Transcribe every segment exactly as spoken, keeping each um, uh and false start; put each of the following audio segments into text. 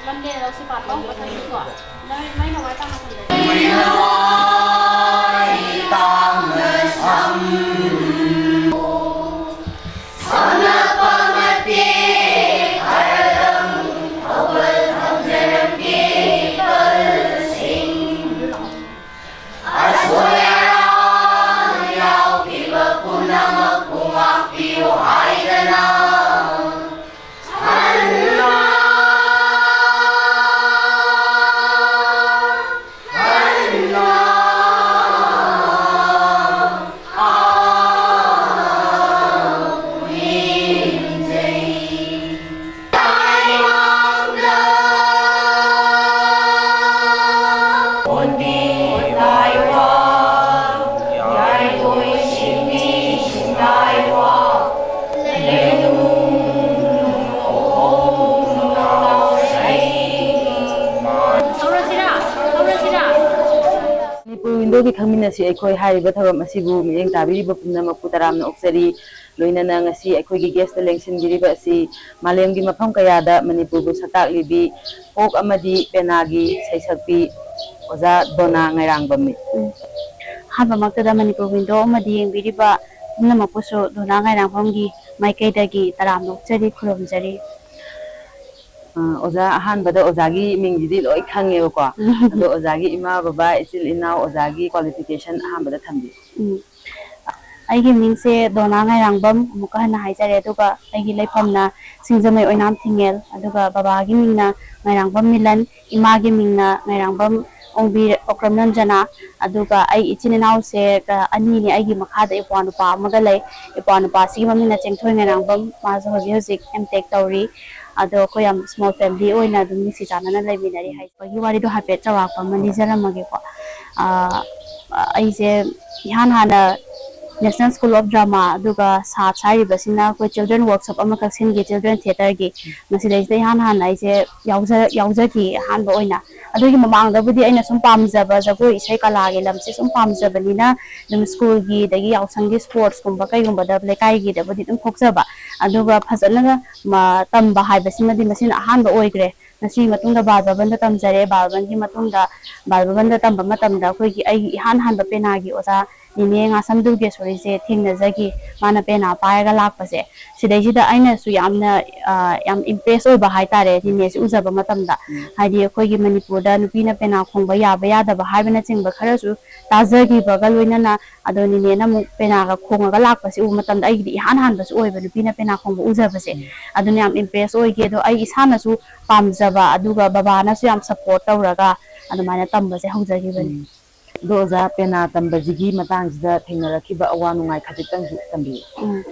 ꯂꯝꯖꯦꯜ ꯂꯧꯁꯤ ꯄꯥꯠ ꯂꯧꯕ ꯊꯝꯕꯤꯀꯣ꯫ ꯅꯣꯏ ꯇꯥꯡꯅ ꯁꯝ꯫ ꯃꯅꯤꯄꯨꯔ ꯋꯤꯟꯗꯣꯒꯤ ꯈꯪꯃꯤꯟꯅꯁꯤ ꯑꯩꯈꯣꯏ ꯍꯥꯏꯔꯤꯕ ꯊꯧꯔꯝ ꯑꯁꯤꯕꯨ ꯃꯤꯠꯌꯦꯡ ꯇꯥꯕꯤꯔꯤꯕ ꯄꯨꯝꯅꯃꯛꯄꯨ ꯇꯔꯥꯝꯅ ꯑꯣꯛꯆꯔꯤ꯫ ꯂꯣꯏꯅꯅ ꯉꯁꯤ ꯑꯩꯈꯣꯏꯒꯤ ꯒꯦꯁꯇ ꯂꯦꯡꯁꯤꯟꯕꯤꯔꯤꯕ ꯑꯁꯤ ꯃꯥꯂꯦꯝꯒꯤ ꯃꯐꯝ ꯀꯌꯥꯗ ꯃꯅꯤꯄꯨꯔꯕꯨ ꯁꯛ ꯇꯥꯛꯂꯤꯕꯤ ꯐꯣꯛ ꯑꯃꯗꯤ ꯄꯦꯅꯥꯒꯤ ꯁꯩꯁꯛꯄꯤ ꯑꯣꯖꯥ ꯗꯣꯅꯥ ꯉꯥꯏꯔꯥꯡꯕꯝꯅꯤ꯫ ꯎꯝ꯫ ꯑꯍꯥꯟꯕꯃꯛꯇꯗ ꯃꯅꯤꯄꯨꯔ ꯋꯤꯟꯗꯣ ꯑꯃꯗꯤ ꯌꯦꯡꯕꯤꯔꯤꯕ ꯄꯨꯝꯅꯃꯛꯄꯨꯁꯨ ꯗꯣꯅꯥ ꯉꯥꯏꯔꯥꯡꯕꯝꯒꯤ ꯃꯥꯏꯀꯩꯗꯒꯤ ꯇꯔꯥꯝꯅ ꯑꯣꯛꯆꯔꯤ, ꯈꯨꯔꯨꯝꯖꯔꯤ꯫ ꯑ, ꯑꯣꯖꯥ, ꯑꯍꯥꯟꯕꯗ ꯑꯣꯖꯥꯒꯤ ꯃꯤꯡꯁꯤꯗꯤ ꯂꯣꯏ ꯈꯪꯉꯦꯕꯀꯣ꯫ ꯑꯗꯣ ꯑꯣꯖꯥꯒꯤ ꯏꯃꯥ, ꯕꯕꯥ, ꯏꯆꯤꯜ ꯏꯅꯥꯎ, ꯑꯣꯖꯥꯒꯤ qualification ꯑꯍꯥꯟꯕꯗ ꯊꯝꯕꯤꯌꯨ꯫ ꯎꯝ꯫ ꯑꯩꯒꯤ ꯃꯤꯡꯁꯦ ꯗꯣꯅꯥ ꯉꯥꯏꯔꯥꯡꯕꯝ, ꯑꯃꯨꯛꯀ ꯍꯟꯅ ꯍꯥꯏꯖꯔꯦ, ꯑꯗꯨꯒ ꯑꯩꯒꯤ ꯂꯩꯐꯝꯅ ꯁꯤꯡꯖꯃꯩ ꯑꯣꯏꯅꯥꯝ ꯊꯤꯡꯉꯦꯜ, ꯑꯗꯨꯒ ꯕꯕꯥꯒꯤ ꯃꯤꯡꯅ ꯉꯥꯏꯔꯥꯡꯕꯝ ꯃꯤꯂꯟ, ꯏꯃꯥꯒꯤ ꯃꯤꯡꯅ ꯉꯥꯏꯔꯥꯡꯕꯝ ꯑꯣꯡꯕꯤ ꯑꯣꯀ꯭ꯔꯝ ꯔꯟꯖꯅꯥ, ꯑꯗꯨꯒ ꯑꯩ ꯏꯆꯤꯟ ꯏꯅꯥꯎꯁꯦ, ꯑ, ꯑꯅꯤꯅꯦ꯫ ꯑꯩꯒꯤ ꯃꯈꯥꯗ ꯏꯄ꯭ꯋꯥ ꯅꯨꯄꯥ ꯑꯃꯒ ꯂꯩ꯫ ꯏꯄ꯭ꯋꯥ ꯅꯨꯄꯥꯁꯤꯒꯤ ꯃꯃꯤꯡꯅ ꯆꯦꯡꯊꯣꯏ ꯉꯥꯏꯔꯥꯡꯕꯝ, ꯃꯥꯁꯨ ꯍꯧꯖꯤꯛ ꯍꯧꯖꯤꯛ M.Tech ꯇꯧꯔꯤ꯫ ꯑꯗꯣ ꯑꯩꯈꯣꯏ ꯌꯥꯝ small family ꯑꯣꯏꯅ ꯑꯗꯨꯝ ꯅꯨꯡꯁꯤ ꯆꯥꯟꯅꯅ ꯂꯩꯃꯤꯟꯅꯔꯤ꯫ ꯍꯥꯏꯕꯒꯤ ꯋꯥꯔꯤꯗꯣ ꯍꯥꯏꯐꯦꯠ ꯆꯥꯎꯔꯥꯛꯄ ꯑꯃ ꯂꯤꯖꯔꯝꯃꯒꯦꯀꯣ꯫ ꯑ, ꯑꯩꯁꯦ ꯏꯍꯥꯟ ꯍꯥꯟꯅ National School of Drama ꯑꯗꯨꯒ SATS ꯍꯥꯏꯔꯤꯕꯁꯤꯅ ꯑꯩꯈꯣꯏ children workshop ꯑꯃꯈꯛ ꯁꯤꯟꯈꯤ, children theatreꯒꯤ꯫ ꯃꯁꯤꯗꯩꯁꯤꯗ ꯏꯍꯥꯟ ꯍꯥꯟꯅ ꯑꯩꯁꯦ ꯌꯥꯎꯖ-, ꯌꯥꯎꯖꯈꯤ ꯑꯍꯥꯟꯕ ꯑꯣꯏꯅ꯫ ꯑꯗꯨꯒꯤ ꯃꯃꯥꯡꯗꯕꯨꯗꯤ ꯑꯩꯅ ꯁꯨꯝ ꯄꯥꯝꯖꯕ ꯖꯒꯣꯏ ꯏꯁꯩ ꯀꯂꯥꯒꯤ ꯂꯝꯁꯦ ꯁꯨꯝ ꯄꯥꯝꯖꯕꯅꯤꯅ ꯑꯗꯨꯝ schoolꯒꯤ ꯑꯗꯒꯤ ꯌꯥꯎꯁꯪꯒꯤ sportsꯀꯨꯝꯕ ꯀꯩꯒꯨꯝꯕꯗ ꯂꯩꯀꯥꯏꯒꯤꯗꯕꯨꯗꯤ ꯑꯗꯨꯝ ꯊꯣꯛꯆꯕ꯫ ꯑꯗꯨꯒ ꯐꯖꯅ ꯃ-, ꯇꯝꯕ ꯍꯥꯏꯕꯁꯤꯃꯗꯤ ꯃꯁꯤꯅ ꯑꯍꯥꯟꯕ ꯑꯣꯏꯈ꯭ꯔꯦ꯫ ꯃꯁꯤꯒꯤ ꯃꯇꯨꯡꯗ ꯕꯥꯜ ꯚꯕꯟꯗ ꯇꯝꯖꯔꯦ꯫ ꯕꯥꯜ ꯚꯕꯟꯒꯤ ꯃꯇꯨꯡꯗ, ꯕꯥꯜ ꯚꯕꯟꯗ ꯇꯝꯕ ꯃꯇꯝꯗ ꯑꯩꯈꯣꯏꯒꯤ ꯑꯩꯒꯤ ꯏꯍꯥꯟ ꯍꯥꯟꯕ ꯄꯦꯅꯥꯒꯤ ꯑꯣꯖꯥ ꯅꯤꯅꯦ ꯉꯥꯁꯝ ꯗꯨꯔꯒꯦꯁꯣꯔꯤꯁꯦ ꯊꯦꯡꯅꯖꯈꯤ꯫ ꯃꯥꯅ ꯄꯦꯅꯥ ꯄꯥꯏꯔꯒ ꯂꯥꯛꯄꯁꯦ, ꯁꯤꯗꯩꯁꯤꯗ ꯑꯩꯅꯁꯨ ꯌꯥꯝꯅ, ꯑ, ꯌꯥꯝ impress ꯑꯣꯏꯕ ꯍꯥꯏꯇꯥꯔꯦ, ꯅꯤꯅꯦꯁꯦ ꯎꯖꯕ ꯃꯇꯝꯗ꯫ ꯎꯝ꯫ ꯍꯥꯏꯗꯤ ꯑꯩꯈꯣꯏꯒꯤ ꯃꯅꯤꯄꯨꯔꯗ ꯅꯨꯄꯤꯅ ꯄꯦꯅꯥ ꯈꯣꯡꯕ ꯌꯥꯕ ꯌꯥꯗꯕ ꯍꯥꯏꯕꯅꯆꯤꯡꯕ ꯈꯔꯁꯨ ꯇꯥꯖꯈꯤꯕꯒ ꯂꯣꯏꯅꯅ, ꯑꯗꯣ ꯅꯤꯅꯦꯅ ꯑꯃꯨꯛ ꯄꯦꯅꯥꯒ ꯈꯣꯡꯉꯒ ꯂꯥꯛꯄꯁꯦ ꯎꯕ ꯃꯇꯝꯗ, ꯑꯩꯒꯤꯗꯤ ꯏꯍꯥꯟ ꯍꯥꯟꯕꯁꯨ ꯑꯣꯏꯕ ꯅꯨꯄꯤꯅ ꯄꯦꯅꯥ ꯈꯣꯡꯕ ꯎꯖꯕꯁꯦ, ꯎꯝ꯫ ꯑꯗꯨꯅ ꯌꯥꯝ impress ꯑꯣꯏꯈꯤ꯫ ꯑꯗꯣ ꯑꯩ ꯏꯁꯥꯅꯁꯨ ꯄꯥꯝꯖꯕ, ꯑꯗꯨꯒ ꯕꯕꯥꯅꯁꯨ ꯌꯥꯝ support ꯇꯧꯔꯒ ꯑꯗꯨꯃꯥꯏꯅ ꯇꯝꯕꯁꯦ ꯍꯧꯖꯈꯤꯕꯅꯤ꯫ ꯎꯝ꯫ ꯑꯗꯣ ꯑꯣꯖꯥ, ꯄꯦꯅꯥ ꯇꯝꯕꯁꯤꯒꯤ ꯃꯇꯥꯡꯁꯤꯗ ꯊꯦꯡꯅꯔꯛꯈꯤꯕ ꯑꯋꯥ ꯅꯨꯡꯉꯥꯏ ꯈꯖꯤꯛꯇꯪꯁꯨ ꯇꯝꯕꯤꯌꯨ꯫ ꯎꯝ꯫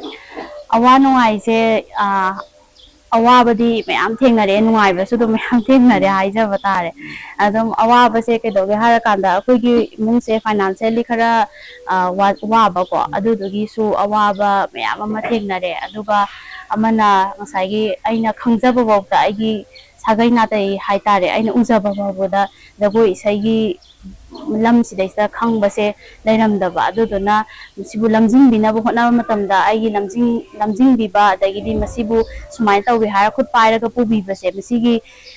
ꯑꯋꯥ ꯅꯨꯡꯉꯥꯏꯁꯦ, ꯑ, ꯑꯋꯥꯕꯗꯤ ꯃꯌꯥꯝ ꯊꯦꯡꯅꯔꯛꯑꯦ, ꯅꯨꯡꯉꯥꯏꯕꯁꯨ ꯑꯗꯨꯝ ꯃꯌꯥꯝ ꯊꯦꯡꯅꯔꯦ ꯎꯝ꯫ ꯍꯥꯏꯖꯕ ꯇꯥꯔꯦ꯫ ꯎꯝ꯫ ꯑꯗꯨꯝ ꯑꯋꯥꯕꯁꯦ ꯀꯩꯗꯧꯒꯦ ꯍꯥꯏꯔꯀꯥꯟꯗ, ꯑꯩꯈꯣꯏꯒꯤ ꯏꯃꯨꯡꯁꯦ financially ꯈꯔ, ꯑ, ꯋꯥ-, ꯋꯥꯕꯀꯣ, ꯎꯝ꯫ ꯑꯗꯨꯗꯨꯒꯤꯁꯨ ꯑꯋꯥꯕ ꯃꯌꯥꯝ ꯑꯃ ꯊꯦꯡꯅꯔꯦ꯫ ꯑꯗꯨꯒ ꯑꯃꯅ, ꯉꯁꯥꯏꯒꯤ ꯑꯩꯅ ꯈꯪꯖꯕ ꯐꯥꯎꯗ ꯑꯩꯒꯤ ꯁꯥꯒꯩ ꯅꯥꯇꯩ ꯍꯥꯏꯇꯥꯔꯦ, ꯑꯩꯅ ꯎꯖꯕ ꯐꯥꯎꯕꯗ ꯖꯒꯣꯏ ꯏꯁꯩꯒꯤ ꯂꯝꯁꯤꯗꯩꯁꯤꯗ ꯈꯪꯕꯁꯦ ꯂꯩꯔꯝꯗꯕ꯫ ꯑꯗꯨꯗꯨꯅ ꯃꯁꯤꯕꯨ ꯂꯝꯖꯤꯡꯕꯤꯅꯕ ꯍꯣꯠꯅꯕ ꯃꯇꯝꯗ ꯑꯩꯒꯤ ꯂꯝꯖꯤꯡ-, ꯂꯝꯖꯤꯡꯕꯤꯕ, ꯑꯗꯒꯤꯗꯤ ꯃꯁꯤꯕꯨ ꯁꯨꯃꯥꯏꯅ ꯇꯧꯏ ꯍꯥꯏꯔ ꯈꯨꯠ ꯄꯥꯏꯔꯒ ꯄꯨꯕꯤꯕꯁꯦ, ꯃꯁꯤꯒꯤ,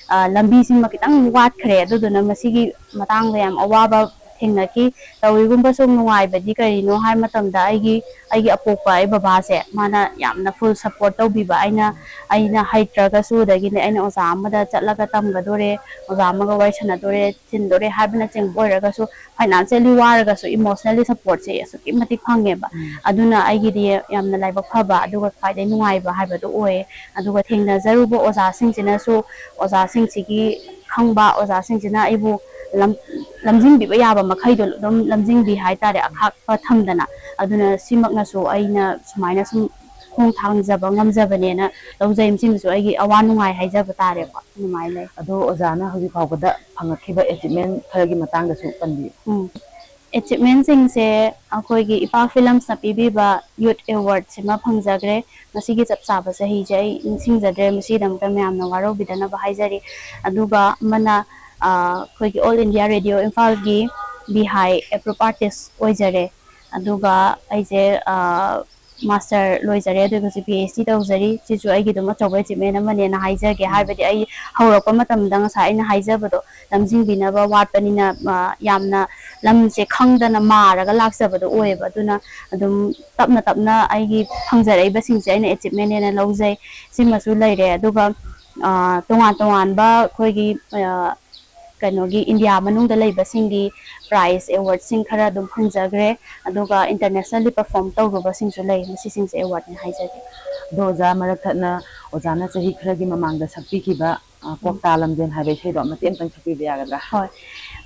ꯑ, ꯂꯝꯕꯤꯁꯤꯃ ꯈꯤꯇꯪ ꯋꯥꯠꯈ꯭ꯔꯦ꯫ ꯑꯗꯨꯗꯨꯅ ꯃꯁꯤꯒꯤ ꯃꯇꯥꯡꯗ ꯌꯥꯝ ꯑꯋꯥꯕ ꯊꯦꯡꯅꯈꯤ꯫ ꯇꯧꯏꯒꯨꯝꯕ ꯁꯨꯝ ꯅꯨꯡꯉꯥꯏꯕꯗꯤ ꯀꯔꯤꯅꯣ ꯍꯥꯏꯕ ꯃꯇꯝꯗ, ꯑꯩꯒꯤ, ꯑꯩꯒꯤ ꯑꯄꯣꯛꯄ ꯑꯩ ꯕꯕꯥꯁꯦ, ꯃꯥꯅ ꯌꯥꯝꯅ full support ꯇꯧꯕꯤꯕ꯫ ꯑꯩꯅ, ꯑꯩꯅ ꯍꯩꯇ꯭ꯔꯒꯁꯨ, ꯑꯗꯒꯤꯗꯤ ꯑꯩꯅ ꯑꯣꯖꯥ ꯑꯃꯗ ꯆꯠꯂꯒ ꯇꯝꯒꯗꯣꯔꯦ, ꯑꯣꯖꯥ ꯑꯃꯒ ꯋꯥꯔꯤ ꯁꯥꯟꯅꯗꯣꯔꯦ, ꯊꯤꯟꯗꯣꯔꯦ ꯍꯥꯏꯕꯅꯆꯤꯡꯕ ꯑꯣꯏꯔꯒꯁꯨ, financially ꯋꯥꯔꯒꯁꯨ emotionally supportꯁꯦ ꯑꯁꯨꯛꯀꯤ ꯃꯇꯤꯛ ꯐꯪꯉꯦꯕ꯫ ꯎꯝ꯫ ꯑꯗꯨꯅ ꯑꯩꯒꯤꯗꯤ ꯌꯥꯝꯅ ꯂꯥꯏꯕꯛ ꯐꯕ, ꯑꯗꯨꯒ ꯈ꯭ꯋꯥꯏꯗꯒꯤ ꯅꯨꯡꯉꯥꯏꯕ ꯍꯥꯏꯕꯗꯨ ꯑꯣꯏꯌꯦ꯫ ꯑꯗꯨꯒ ꯊꯦꯡꯅꯖꯔꯨꯕ ꯑꯣꯖꯥꯁꯤꯡꯁꯤꯅꯁꯨ, ꯑꯣꯖꯥꯁꯤꯡꯁꯤꯒꯤ ꯈꯪꯕ ꯑꯣꯖꯥꯁꯤꯡꯁꯤꯅ ꯑꯩꯕꯨ ꯂꯝ-, ꯂꯝꯖꯤꯡꯕꯤꯕ ꯌꯥꯕ ꯃꯈꯩꯗꯣ ꯑꯗꯨꯝ ꯂꯝꯖꯤꯡꯕꯤ ꯍꯥꯏꯇꯥꯔꯦ, ꯑꯈꯥꯛꯄ ꯊꯝꯗꯅ꯫ ꯑꯗꯨꯅ ꯁꯤꯃꯛꯅꯁꯨ ꯑꯩꯅ ꯁꯨꯃꯥꯏꯅ ꯁꯨꯝ ꯈꯣꯡ ꯊꯥꯡꯖꯕ ꯉꯝꯖꯕꯅꯦꯅ ꯂꯧꯖꯩ꯫ ꯃꯁꯤꯃꯁꯨ ꯑꯩꯒꯤ ꯑꯋꯥ ꯅꯨꯡꯉꯥꯏ ꯍꯥꯏꯖꯕ ꯇꯥꯔꯦꯀꯣ, ꯑꯗꯨꯃꯥꯏꯅ ꯂꯩ꯫ ꯑꯗꯣ ꯑꯣꯖꯥꯅ ꯍꯧꯖꯤꯛ ꯐꯥꯎꯕꯗ ꯐꯪꯉꯛꯈꯤꯕ achievement ꯈꯔꯒꯤ ꯃꯇꯥꯡꯗꯁꯨ ꯄꯟꯕꯤꯌꯨ꯫ ꯎꯝ꯫ Achievementꯁꯤꯡꯁꯦ ꯑꯩꯈꯣꯏꯒꯤ ꯏꯄꯥ Films ꯐꯤꯂꯝꯁꯅ ꯄꯤꯕꯤꯕ Youth Awardꯁꯤꯃ ꯐꯪꯖꯈ꯭ꯔꯦ꯫ ꯃꯁꯤꯒꯤ ꯆꯞ ꯆꯥꯕ ꯆꯍꯤꯁꯦ ꯑꯩ ꯅꯤꯡꯁꯤꯡꯖꯗ꯭ꯔꯦ, ꯃꯁꯤꯒꯤꯗꯃꯛꯇ ꯃꯌꯥꯝꯅ ꯋꯥꯔꯧꯕꯤꯗꯅꯕ ꯍꯥꯏꯖꯔꯤ꯫ ꯑꯗꯨꯒ ꯑꯃꯅ, ꯑ, ꯑꯩꯈꯣꯏꯒꯤ All India Radio ꯏꯝꯐꯥꯜꯒꯤ ꯕꯤꯍꯥꯏ approve artist ꯑꯣꯏꯖꯔꯦ꯫ ꯑꯗꯨꯒ ꯑꯩꯁꯦ, ꯑ, ꯃꯥꯁꯇꯔ ꯂꯣꯏꯖꯔꯦ, ꯑꯗꯨꯒ ꯍꯧꯖꯤꯛ ꯄꯤ ꯑꯩꯆ ꯗꯤ ꯇꯧꯖꯔꯤ꯫ ꯁꯤꯁꯨ ꯑꯩꯒꯤ ꯑꯗꯨꯝ ꯑꯆꯧꯕ ꯑꯦꯆꯤꯞꯃꯦꯟ ꯑꯃꯅꯦꯅ ꯍꯥꯏꯖꯒꯦ꯫ ꯎꯝ꯫ ꯍꯥꯏꯕꯗꯤ ꯑꯩ ꯍꯧꯔꯛꯄ ꯃꯇꯝꯗ ꯉꯁꯥꯏ ꯑꯩꯅ ꯍꯥꯏꯖꯕꯗꯣ, ꯂꯝꯖꯤꯡꯕꯤꯅꯕ ꯋꯥꯠꯄꯅꯤꯅ, ꯑ, ꯌꯥꯝꯅ ꯂꯝꯁꯦ ꯈꯪꯗꯅ ꯃꯥꯔꯒ ꯂꯥꯛꯆꯕꯗꯣ ꯑꯣꯏꯌꯦꯕ꯫ ꯑꯗꯨꯅ ꯑꯗꯨꯝ ꯇꯞꯅ ꯇꯞꯅ ꯑꯩꯒꯤ ꯐꯪꯖꯔꯛꯏꯕꯁꯤꯡꯁꯦ ꯑꯩꯅ ꯑꯦꯆꯤꯞꯃꯦꯟ ꯍꯥꯏꯅ ꯂꯧꯖꯩ꯫ ꯁꯤꯃꯁꯨ ꯂꯩꯔꯦ꯫ ꯑꯗꯨꯒ, ꯑ, ꯇꯣꯉꯥꯟ ꯇꯣꯉꯥꯟꯕ ꯑꯩꯈꯣꯏꯒꯤ, ꯑ, ꯀꯩꯅꯣꯒꯤ ꯏꯟꯗꯤꯌꯥ ꯃꯅꯨꯡꯗ ꯂꯩꯕꯁꯤꯡꯒꯤ ꯄ꯭ꯔꯥꯏꯖ ꯑꯦꯋꯥꯔꯗꯁꯤꯡ ꯈꯔ ꯑꯗꯨꯝ ꯐꯪꯖꯈ꯭ꯔꯦ꯫ ꯑꯗꯨꯒ ꯏꯟꯇꯔꯅꯦꯁꯅꯦꯜꯂꯤ ꯄꯔꯐꯣꯔꯝ ꯇꯧꯔꯨꯕꯁꯤꯡꯁꯨ ꯂꯩ꯫ ꯃꯁꯤꯁꯤꯡꯁꯦ ꯑꯦꯋꯥꯔꯗꯅꯤ ꯍꯥꯏꯖꯒꯦ꯫ ꯑꯗꯣ ꯑꯣꯖꯥ, ꯃꯔꯛ ꯊꯠꯅ ꯑꯣꯖꯥꯅ ꯆꯍꯤ ꯈꯔꯒꯤ ꯃꯃꯥꯡꯗ ꯁꯛꯄꯤꯈꯤꯕ, ꯑ, ꯎꯝ꯫ ꯀ꯭ꯋꯥꯛꯇꯥ ꯂꯝꯖꯦꯜ ꯍꯥꯏꯕ ꯏꯁꯩꯗꯣ ꯃꯇꯦꯛ ꯑꯃꯇꯪ ꯁꯛꯄꯤꯕ ꯌꯥꯒꯗ꯭ꯔꯥ? ꯍꯣꯏ꯫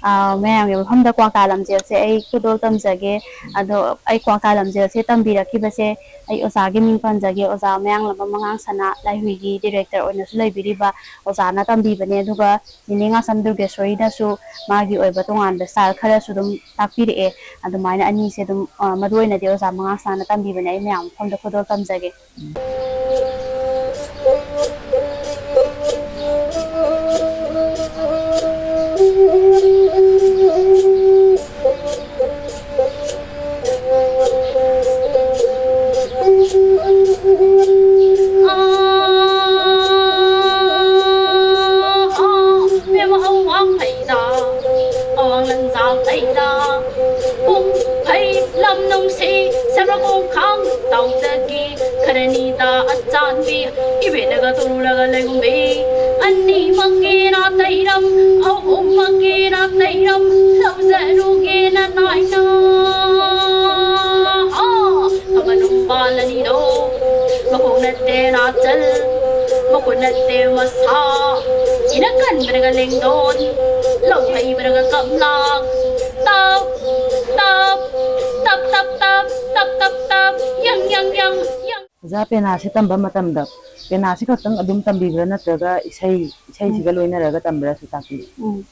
ꯑ, ꯃꯌꯥꯝꯒꯤ ꯃꯐꯝꯗ ꯀ꯭ꯋꯥꯛꯇꯥ ꯂꯝꯖꯦꯜꯁꯦ ꯑꯩ ꯈꯨꯗꯣꯜ ꯇꯝꯖꯒꯦ꯫ ꯑꯗꯣ ꯑꯩ ꯀ꯭ꯋꯥꯛꯇꯥ ꯂꯝꯖꯦꯜꯁꯦ ꯇꯝꯕꯤꯔꯛꯈꯤꯕꯁꯦ ꯑꯩ ꯑꯣꯖꯥꯒꯤ ꯃꯤꯡ ꯄꯟꯖꯒꯦ, ꯑꯣꯖꯥ ꯃꯌꯥꯡꯂꯝꯕꯝ ꯑꯉꯥꯡ ꯁꯅꯥ, ꯂꯥꯏꯍꯨꯏꯒꯤ ꯗꯤꯔꯦꯛꯇꯔ ꯑꯣꯏꯅꯁꯨ ꯂꯩꯕꯤꯔꯤꯕ ꯑꯣꯖꯥꯅ ꯇꯝꯕꯤꯕꯅꯦ꯫ ꯑꯗꯨꯒ ꯅꯤꯅꯦ ꯉꯥꯁꯝ ꯗꯨꯔꯒꯦꯁꯣꯔꯤꯅꯁꯨ ꯃꯥꯒꯤ ꯑꯣꯏꯕ ꯇꯣꯉꯥꯟꯕ ꯁ꯭ꯇꯥꯏꯜ ꯈꯔꯁꯨ ꯑꯗꯨꯝ ꯇꯥꯛꯄꯤꯔꯛꯑꯦ꯫ ꯑꯗꯨꯃꯥꯏꯅ ꯑꯅꯤꯁꯦ ꯑꯗꯨꯝ, ꯑ, ꯃꯔꯨ ꯑꯣꯏꯅꯗꯤ ꯑꯣꯖꯥ ꯃꯉꯥꯡ ꯁꯅꯥꯅ ꯇꯝꯕꯤꯕꯅꯦ꯫ ꯑꯩ ꯃꯌꯥꯝ ꯃꯐꯝꯗ ꯈꯨꯗꯣꯜ ꯇꯝꯖꯒꯦ꯫ ꯑꯥ, ꯑꯥ, ꯃꯦꯝ ꯑꯋꯥꯡ ꯐꯩꯗ, ꯑꯋꯥꯡ ꯂꯪꯖꯥ ꯐꯩꯗ, ꯄꯨꯡ ꯐꯩ ꯂꯝ ꯅꯨꯡꯁꯤ, ꯁꯦꯝꯕ ꯈꯣꯡꯈꯥꯡ ꯇꯧꯖꯒꯦ, ꯈꯔꯅꯤꯗ ꯑꯆꯥꯟꯕꯤ, ꯏꯕꯦꯟꯅꯒ ꯇꯣꯔꯨꯂꯒ ꯂꯩꯒꯨꯝꯕꯤ, ꯑꯅꯤꯃꯛꯀꯤ ꯅꯥꯇꯩꯔꯝ, ꯑꯍꯨꯝꯃꯛꯀꯤ ꯅꯥꯇꯩꯔꯝ, ꯂꯧꯖꯔꯨꯒꯦꯅ ꯅꯥꯏꯅ꯫ ꯑꯥ, ꯊꯃꯅꯨꯡ ꯄꯥꯜꯂꯅꯤꯗꯣ, ꯃꯈꯣꯡ ꯅꯠꯇꯦ ꯅꯥꯆꯜ, ꯃꯈꯨꯠ ꯅꯠꯇꯦ ꯃꯁꯥ, ꯏꯅ ꯀꯟꯕꯅꯒ ꯂꯦꯡꯗꯣꯟ, ꯂꯧ ꯍꯩꯕꯅꯒ ꯀꯞꯂꯥꯛ, ꯇꯞ, ꯇꯞ, ꯇꯞ, ꯇꯞ, ꯇꯞ, ꯇꯞ, ꯇꯞ, ꯌꯪ, ꯌꯪ, ꯌꯪ, ꯌꯪ꯫ ꯑꯣꯖꯥ, ꯄꯦꯅꯥꯁꯦ ꯇꯝꯕ ꯃꯇꯝꯗ ꯄꯦꯅꯥꯁꯤ ꯈꯛꯇꯪ ꯑꯗꯨꯝ ꯇꯝꯕꯤꯕ꯭ꯔꯥ, ꯅꯠꯇ꯭ꯔꯒ ꯏꯁꯩ, ꯏꯁꯩꯁꯤꯒ ꯎꯝ꯫ ꯂꯣꯏꯅꯔꯒ ꯇꯝꯕ꯭ꯔꯥꯁꯨ ꯇꯥꯛꯄꯤꯌꯨ꯫ ꯎꯝ꯫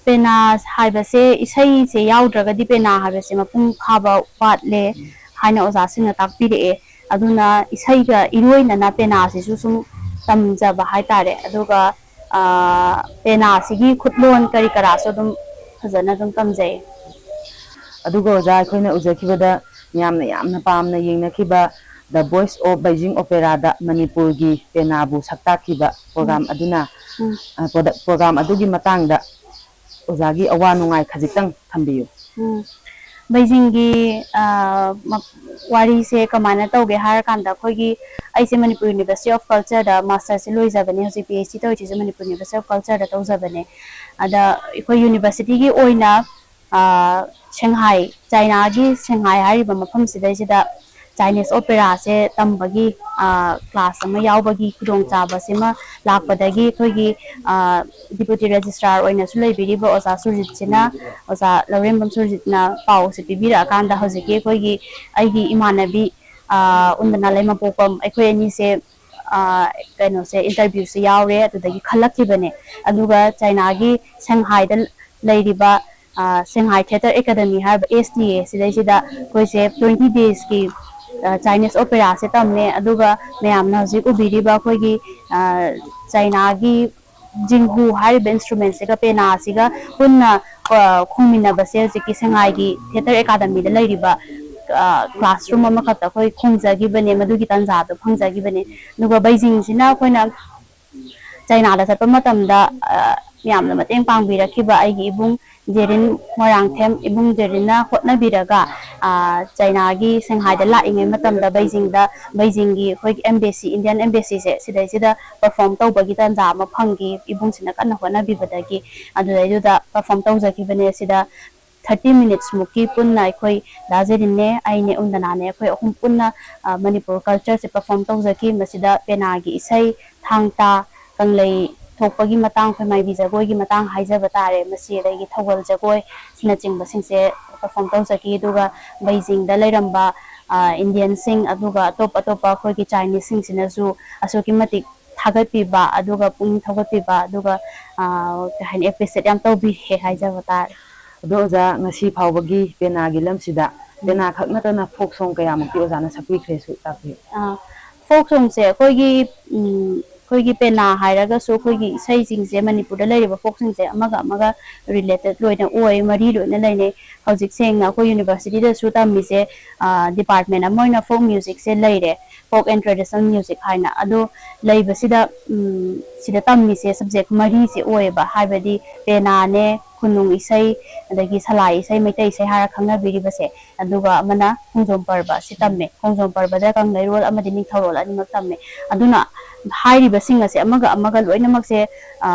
ꯄꯦꯅꯥ ꯍꯥꯏꯕꯁꯦ ꯏꯁꯩꯁꯦ ꯌꯥꯎꯗ꯭ꯔꯒꯗꯤ ꯄꯦꯅꯥ ꯍꯥꯏꯕꯁꯦ ꯃꯄꯨꯡ ꯐꯥꯕ ꯋꯥꯠꯂꯦ ꯎꯝ꯫ ꯍꯥꯏꯅ ꯑꯣꯖꯥꯁꯤꯡꯅ ꯇꯥꯛꯄꯤꯔꯛꯑꯦ꯫ ꯑꯗꯨꯅ ꯏꯁꯩꯒ ꯏꯔꯣꯏꯅꯅ ꯄꯦꯅꯥꯁꯤꯁꯨ ꯁꯨꯝ ꯇꯝꯖꯕ ꯍꯥꯏꯇꯥꯔꯦ꯫ ꯑꯗꯨꯒ, ꯑ, ꯄꯦꯅꯥꯁꯤꯒꯤ ꯈꯨꯠꯂꯣꯟ ꯀꯔꯤ ꯀꯔꯥꯁꯨ ꯑꯗꯨꯝ ꯐꯖꯅ ꯑꯗꯨꯝ ꯇꯝꯖꯩ꯫ ꯑꯗꯨꯒ ꯑꯣꯖꯥ, ꯑꯩꯈꯣꯏꯅ ꯎꯖꯈꯤꯕꯗ ꯃꯤꯌꯥꯝꯅ ꯌꯥꯝꯅ ꯄꯥꯝꯅ ꯌꯦꯡꯅꯈꯤꯕ The Voice of Beijing Opera ꯗ ꯃꯅꯤꯄꯨꯔꯒꯤ ꯄꯦꯅꯥꯕꯨ ꯁꯛꯇꯥꯛꯈꯤꯕ ꯄ꯭ꯔꯣꯒ꯭ꯔꯥꯝ ꯑꯗꯨꯅ, ꯎꯝ꯫ ꯑ, ꯄ꯭ꯔꯣꯗꯛ-, ꯄ꯭ꯔꯣꯒ꯭ꯔꯥꯝ ꯑꯗꯨꯒꯤ ꯃꯇꯥꯡꯗ ꯑꯣꯖꯥꯒꯤ ꯑꯋꯥ ꯅꯨꯡꯉꯥꯏ ꯈꯖꯤꯛꯇꯪ ꯊꯝꯕꯤꯌꯨ꯫ ꯎꯝ꯫ ꯕꯩꯖꯤꯡꯒꯤ, ꯑ, ꯃ-, ꯋꯥꯔꯤꯁꯦ ꯀꯃꯥꯏꯅ ꯇꯧꯒꯦ ꯍꯥꯏꯔꯀꯥꯟꯗ, ꯑꯩꯈꯣꯏꯒꯤ, ꯑꯩꯁꯦ ꯃꯅꯤꯄꯨꯔ University of Culture ꯗ ꯃꯥꯁꯇꯔꯁꯦ ꯂꯣꯏꯖꯕꯅꯦ꯫ ꯍꯧꯖꯤꯛ ꯄꯤ ꯑꯩꯆ ꯗꯤ ꯇꯧꯔꯤꯁꯤꯁꯨ ꯃꯅꯤꯄꯨꯔ University of Culture ꯗ ꯇꯧꯖꯕꯅꯦ꯫ ꯑꯗ ꯑꯩꯈꯣꯏ ꯌꯨꯅꯤꯚꯔꯁꯤꯇꯤꯒꯤ ꯑꯣꯏꯅ, ꯑ, ꯁꯦꯡꯍꯥꯏ, ꯆꯥꯏꯅꯥꯒꯤ ꯁꯦꯡꯍꯥꯏ ꯍꯥꯏꯔꯤꯕ ꯃꯐꯝꯁꯤꯗꯩꯁꯤꯗ ꯆꯥꯏꯅꯤꯁ ꯑꯣꯄꯦꯔꯥꯁꯦ ꯇꯝꯕꯒꯤ, ꯑ, ꯀ꯭ꯂꯥꯁ ꯑꯃ ꯌꯥꯎꯕꯒꯤ ꯈꯨꯗꯣꯡꯆꯥꯕꯁꯤꯃ ꯂꯥꯛꯄꯗꯒꯤ ꯑꯩꯈꯣꯏꯒꯤ, ꯑ, ꯗꯤꯄꯨꯇꯤ ꯔꯦꯖꯤꯁꯇ꯭ꯔꯥꯔ ꯑꯣꯏꯅꯁꯨ ꯂꯩꯕꯤꯔꯤꯕ ꯑꯣꯖꯥ ꯁꯨꯔꯖꯤꯠꯁꯤꯅ, ꯑꯣꯖꯥ ꯂꯧꯔꯦꯝꯕꯝ ꯁꯨꯔꯖꯤꯠꯅ ꯄꯥꯎꯁꯦ ꯄꯤꯕꯤꯔꯛꯑꯀꯥꯟꯗ ꯍꯧꯖꯤꯛꯀꯤ ꯑꯩꯈꯣꯏꯒꯤ, ꯑꯩꯒꯤ ꯏꯃꯥꯟꯅꯕꯤ, ꯑ, ꯎꯟꯗꯅꯥ ꯂꯩꯃꯄꯣꯛꯄꯝ, ꯑꯩꯈꯣꯏ ꯑꯅꯤꯁꯦ, ꯑ, ꯀꯩꯅꯣꯁꯦ, ꯏꯟꯇꯔꯚ꯭ꯌꯨꯁꯦ ꯌꯥꯎꯔꯦ, ꯑꯗꯨꯗꯒꯤ ꯈꯜꯂꯛꯈꯤꯕꯅꯦ꯫ ꯑꯗꯨꯒ ꯆꯥꯏꯅꯥꯒꯤ ꯁꯦꯡꯍꯥꯏꯗ ꯂꯩꯔꯤꯕ, ꯑ, ꯁꯦꯡꯍꯥꯏ ꯊꯤꯌꯦꯇꯔ ꯑꯦꯀꯥꯗꯃꯤ ꯍꯥꯏꯔꯤꯕ, ꯑꯦꯁ ꯇꯤ ꯑꯦ, ꯁꯤꯗꯩꯁꯤꯗ ꯑꯩꯈꯣꯏꯁꯦ twenty days ꯀꯤ, ꯑ, ꯆꯥꯏꯅꯤꯁ ꯑꯣꯄꯦꯔꯥꯁꯦ ꯇꯝꯃꯦ꯫ ꯑꯗꯨꯒ ꯃꯌꯥꯝꯅ ꯍꯧꯖꯤꯛ ꯎꯕꯤꯔꯤꯕ ꯑꯩꯈꯣꯏꯒꯤ, ꯑ, ꯆꯥꯏꯅꯥꯒꯤ ꯖꯤꯡꯍꯨ ꯍꯥꯏꯔꯤꯕ instrument ꯁꯤꯒ ꯄꯦꯅꯥꯁꯤꯒ ꯄꯨꯟꯅ, ꯑ, ꯈꯣꯡꯃꯤꯟꯅꯕꯁꯦ ꯍꯧꯖꯤꯛꯀꯤ ꯁꯦꯡꯍꯥꯏꯒꯤ ꯊꯤꯌꯦꯇꯔ ꯑꯦꯀꯥꯗꯃꯤꯗ ꯂꯩꯔꯤꯕ, ꯑ, classroom ꯑꯃꯈꯛꯇ ꯑꯩꯈꯣꯏ ꯈꯣꯡꯖꯈꯤꯕꯅꯦ, ꯃꯗꯨꯒꯤ ꯇꯥꯟꯖꯥꯗꯣ ꯐꯪꯖꯈꯤꯕꯅꯦ꯫ ꯑꯗꯨꯒ ꯕꯩꯖꯤꯡꯁꯤꯅ ꯑꯩꯈꯣꯏꯅ ꯆꯥꯏꯅꯥꯗ ꯆꯠꯄ ꯃꯇꯝꯗ, ꯑ, ꯌꯥꯝꯅ ꯃꯇꯦꯡ ꯄꯥꯡꯕꯤꯔꯛꯈꯤꯕ ꯑꯩꯒꯤ ꯏꯕꯨꯡ ꯖꯦꯔꯤꯟ ꯃꯣꯏꯔꯥꯡꯊꯦꯝ, ꯏꯕꯨꯡ ꯖꯦꯔꯤꯟꯅ ꯍꯣꯠꯅꯕꯤꯔꯒ, ꯑ, ꯆꯥꯏꯅꯥꯒꯤ ꯁꯦꯡꯍꯥꯏꯗ ꯂꯥꯛꯏꯉꯩ ꯃꯇꯝꯗ ꯕꯩꯖꯤꯡꯗ, ꯕꯩꯖꯤꯡꯒꯤ ꯑꯩꯈꯣꯏꯒꯤ embassy, Indian embassy ꯁꯦ, ꯁꯤꯗꯩꯁꯤꯗ perform ꯇꯧꯕꯒꯤ ꯇꯥꯟꯖꯥ ꯑꯃ ꯐꯪꯈꯤ, ꯏꯕꯨꯡꯁꯤꯅ ꯀꯟꯅ ꯍꯣꯠꯅꯕꯤꯕꯗꯒꯤ꯫ ꯑꯗꯨꯗꯩꯗꯨꯗ perform ꯇꯧꯖꯈꯤꯕꯅꯦ꯫ ꯁꯤꯗ thirty minutes ꯃꯨꯛꯀꯤ ꯄꯨꯟꯅ ꯑꯩꯈꯣꯏ ꯗꯥ ꯖꯦꯔꯤꯟꯅꯦ, ꯑꯩꯅꯦ, ꯎꯟꯗꯅꯥꯅꯦ, ꯑꯩꯈꯣꯏ ꯑꯍꯨꯝ ꯄꯨꯟꯅ, ꯑ, ꯃꯅꯤꯄꯨꯔ culture ꯁꯦ perform ꯇꯧꯖꯈꯤ꯫ ꯃꯁꯤꯗ ꯄꯦꯅꯥꯒꯤ ꯏꯁꯩ, ꯊꯥꯡ ꯇꯥ, ꯀꯪꯂꯩ ꯊꯣꯛꯄꯒꯤ ꯃꯇꯥꯡ, ꯑꯩꯈꯣꯏ ꯃꯥꯏꯕꯤ ꯖꯒꯣꯏꯒꯤ ꯃꯇꯥꯡ ꯍꯥꯏꯖꯕ ꯇꯥꯔꯦ, ꯃꯁꯤ, ꯑꯗꯒꯤ ꯊꯧꯒꯜ ꯖꯒꯣꯏ, ꯁꯤꯅꯆꯤꯡꯕꯁꯤꯡꯁꯦ perform ꯇꯧꯖꯈꯤ꯫ ꯑꯗꯨꯒ ꯕꯩꯖꯤꯡꯗ ꯂꯩꯔꯝꯕ, ꯑ, Indian ꯁꯤꯡ, ꯑꯗꯨꯒ ꯑꯇꯣꯞ ꯑꯇꯣꯞꯄ ꯑꯩꯈꯣꯏꯒꯤ Chinese ꯁꯤꯡꯁꯤꯅꯁꯨ ꯑꯁꯨꯛꯀꯤ ꯃꯇꯤꯛ ꯊꯥꯒꯠꯄꯤꯕ, ꯑꯗꯨꯒ ꯄꯨꯛꯅꯤꯡ ꯊꯧꯒꯠꯄꯤꯕ, ꯑꯗꯨꯒ, ꯑ, ꯀꯩ ꯍꯥꯏꯅꯤ, appreciate ꯌꯥꯝ ꯇꯧꯕꯤꯔꯦ ꯍꯥꯏꯖꯕ ꯇꯥꯔꯦ꯫ ꯑꯗꯣ ꯑꯣꯖꯥ, ꯉꯁꯤ ꯐꯥꯎꯕꯒꯤ ꯄꯦꯅꯥꯒꯤ ꯂꯝꯁꯤꯗ ꯄꯦꯅꯥ ꯈꯛ ꯅꯠꯇꯅ folk song ꯀꯌꯥꯃꯨꯛꯇꯤ ꯑꯣꯖꯥꯅ ꯁꯛꯄꯤꯈ꯭ꯔꯦꯁꯨ ꯇꯥꯛꯄꯤꯌꯨ꯫ ꯑ, folk song ꯁꯦ ꯑꯩꯈꯣꯏꯒꯤ, ꯎꯝ, ꯑꯩꯈꯣꯏꯒꯤ ꯄꯦꯅꯥ ꯍꯥꯏꯔꯒꯁꯨ ꯑꯩꯈꯣꯏꯒꯤ ꯏꯁꯩꯁꯤꯡꯁꯦ, ꯃꯅꯤꯄꯨꯔꯗ ꯂꯩꯔꯤꯕ ꯐꯣꯛꯁꯤꯡꯁꯦ ꯑꯃꯒ ꯑꯃꯒ ꯔꯤꯂꯦꯇꯦꯠ ꯂꯣꯏꯅ ꯑꯣꯏ, ꯃꯔꯤ ꯂꯣꯏꯅ ꯂꯩꯅꯩ꯫ ꯍꯧꯖꯤꯛ ꯁꯦꯡꯅ ꯑꯩꯈꯣꯏ ꯌꯨꯅꯤꯚꯔꯁꯤꯇꯤꯗꯁꯨ ꯇꯝꯃꯤꯁꯦ ꯗꯤꯄꯥꯔꯠꯃꯦꯟ ꯑꯃ ꯑꯣꯏꯅ ꯐꯣꯛ ꯃ꯭ꯌꯨꯖꯤꯛꯁꯦ ꯂꯩꯔꯦ, ꯐꯣꯛ ꯑꯦꯟ ꯇ꯭ꯔꯦꯗꯤꯁꯅꯦꯜ ꯃ꯭ꯌꯨꯖꯤꯛ ꯍꯥꯏꯅ꯫ ꯑꯗꯣ ꯂꯩꯕꯁꯤꯗ ꯁꯤꯗ ꯇꯝꯃꯤꯁꯦ ꯁꯕꯖꯦꯛ ꯃꯔꯤꯁꯦ ꯑꯣꯏꯌꯦꯕ, ꯍꯥꯏꯕꯗꯤ ꯄꯦꯅꯥꯅꯦ, ꯈꯨꯅꯨꯡ ꯏꯁꯩ, ꯑꯗꯒꯤ ꯁꯂꯥꯏ ꯏꯁꯩ, ꯃꯩꯇꯩ ꯏꯁꯩ ꯍꯥꯏꯔ ꯈꯪꯅꯕꯤꯔꯤꯕꯁꯦ, ꯑꯗꯨꯒ ꯑꯃꯅ ꯈꯣꯡꯖꯣꯝ ꯄꯔꯕ ꯁꯤ ꯇꯝꯃꯦ꯫ ꯈꯣꯡꯖꯣꯝ ꯄꯔꯕꯗ ꯀꯪꯂꯩꯔꯣꯜ ꯑꯃꯗꯤ ꯅꯤꯡꯊꯧꯔꯣꯜ ꯑꯅꯤꯃꯛ ꯇꯝꯃꯦ꯫ ꯑꯗꯨꯅ ꯍꯥꯏꯔꯤꯕꯁꯤꯡ ꯑꯁꯦ ꯑꯃꯒ ꯑꯃꯒ ꯂꯣꯏꯅꯃꯛꯁꯦ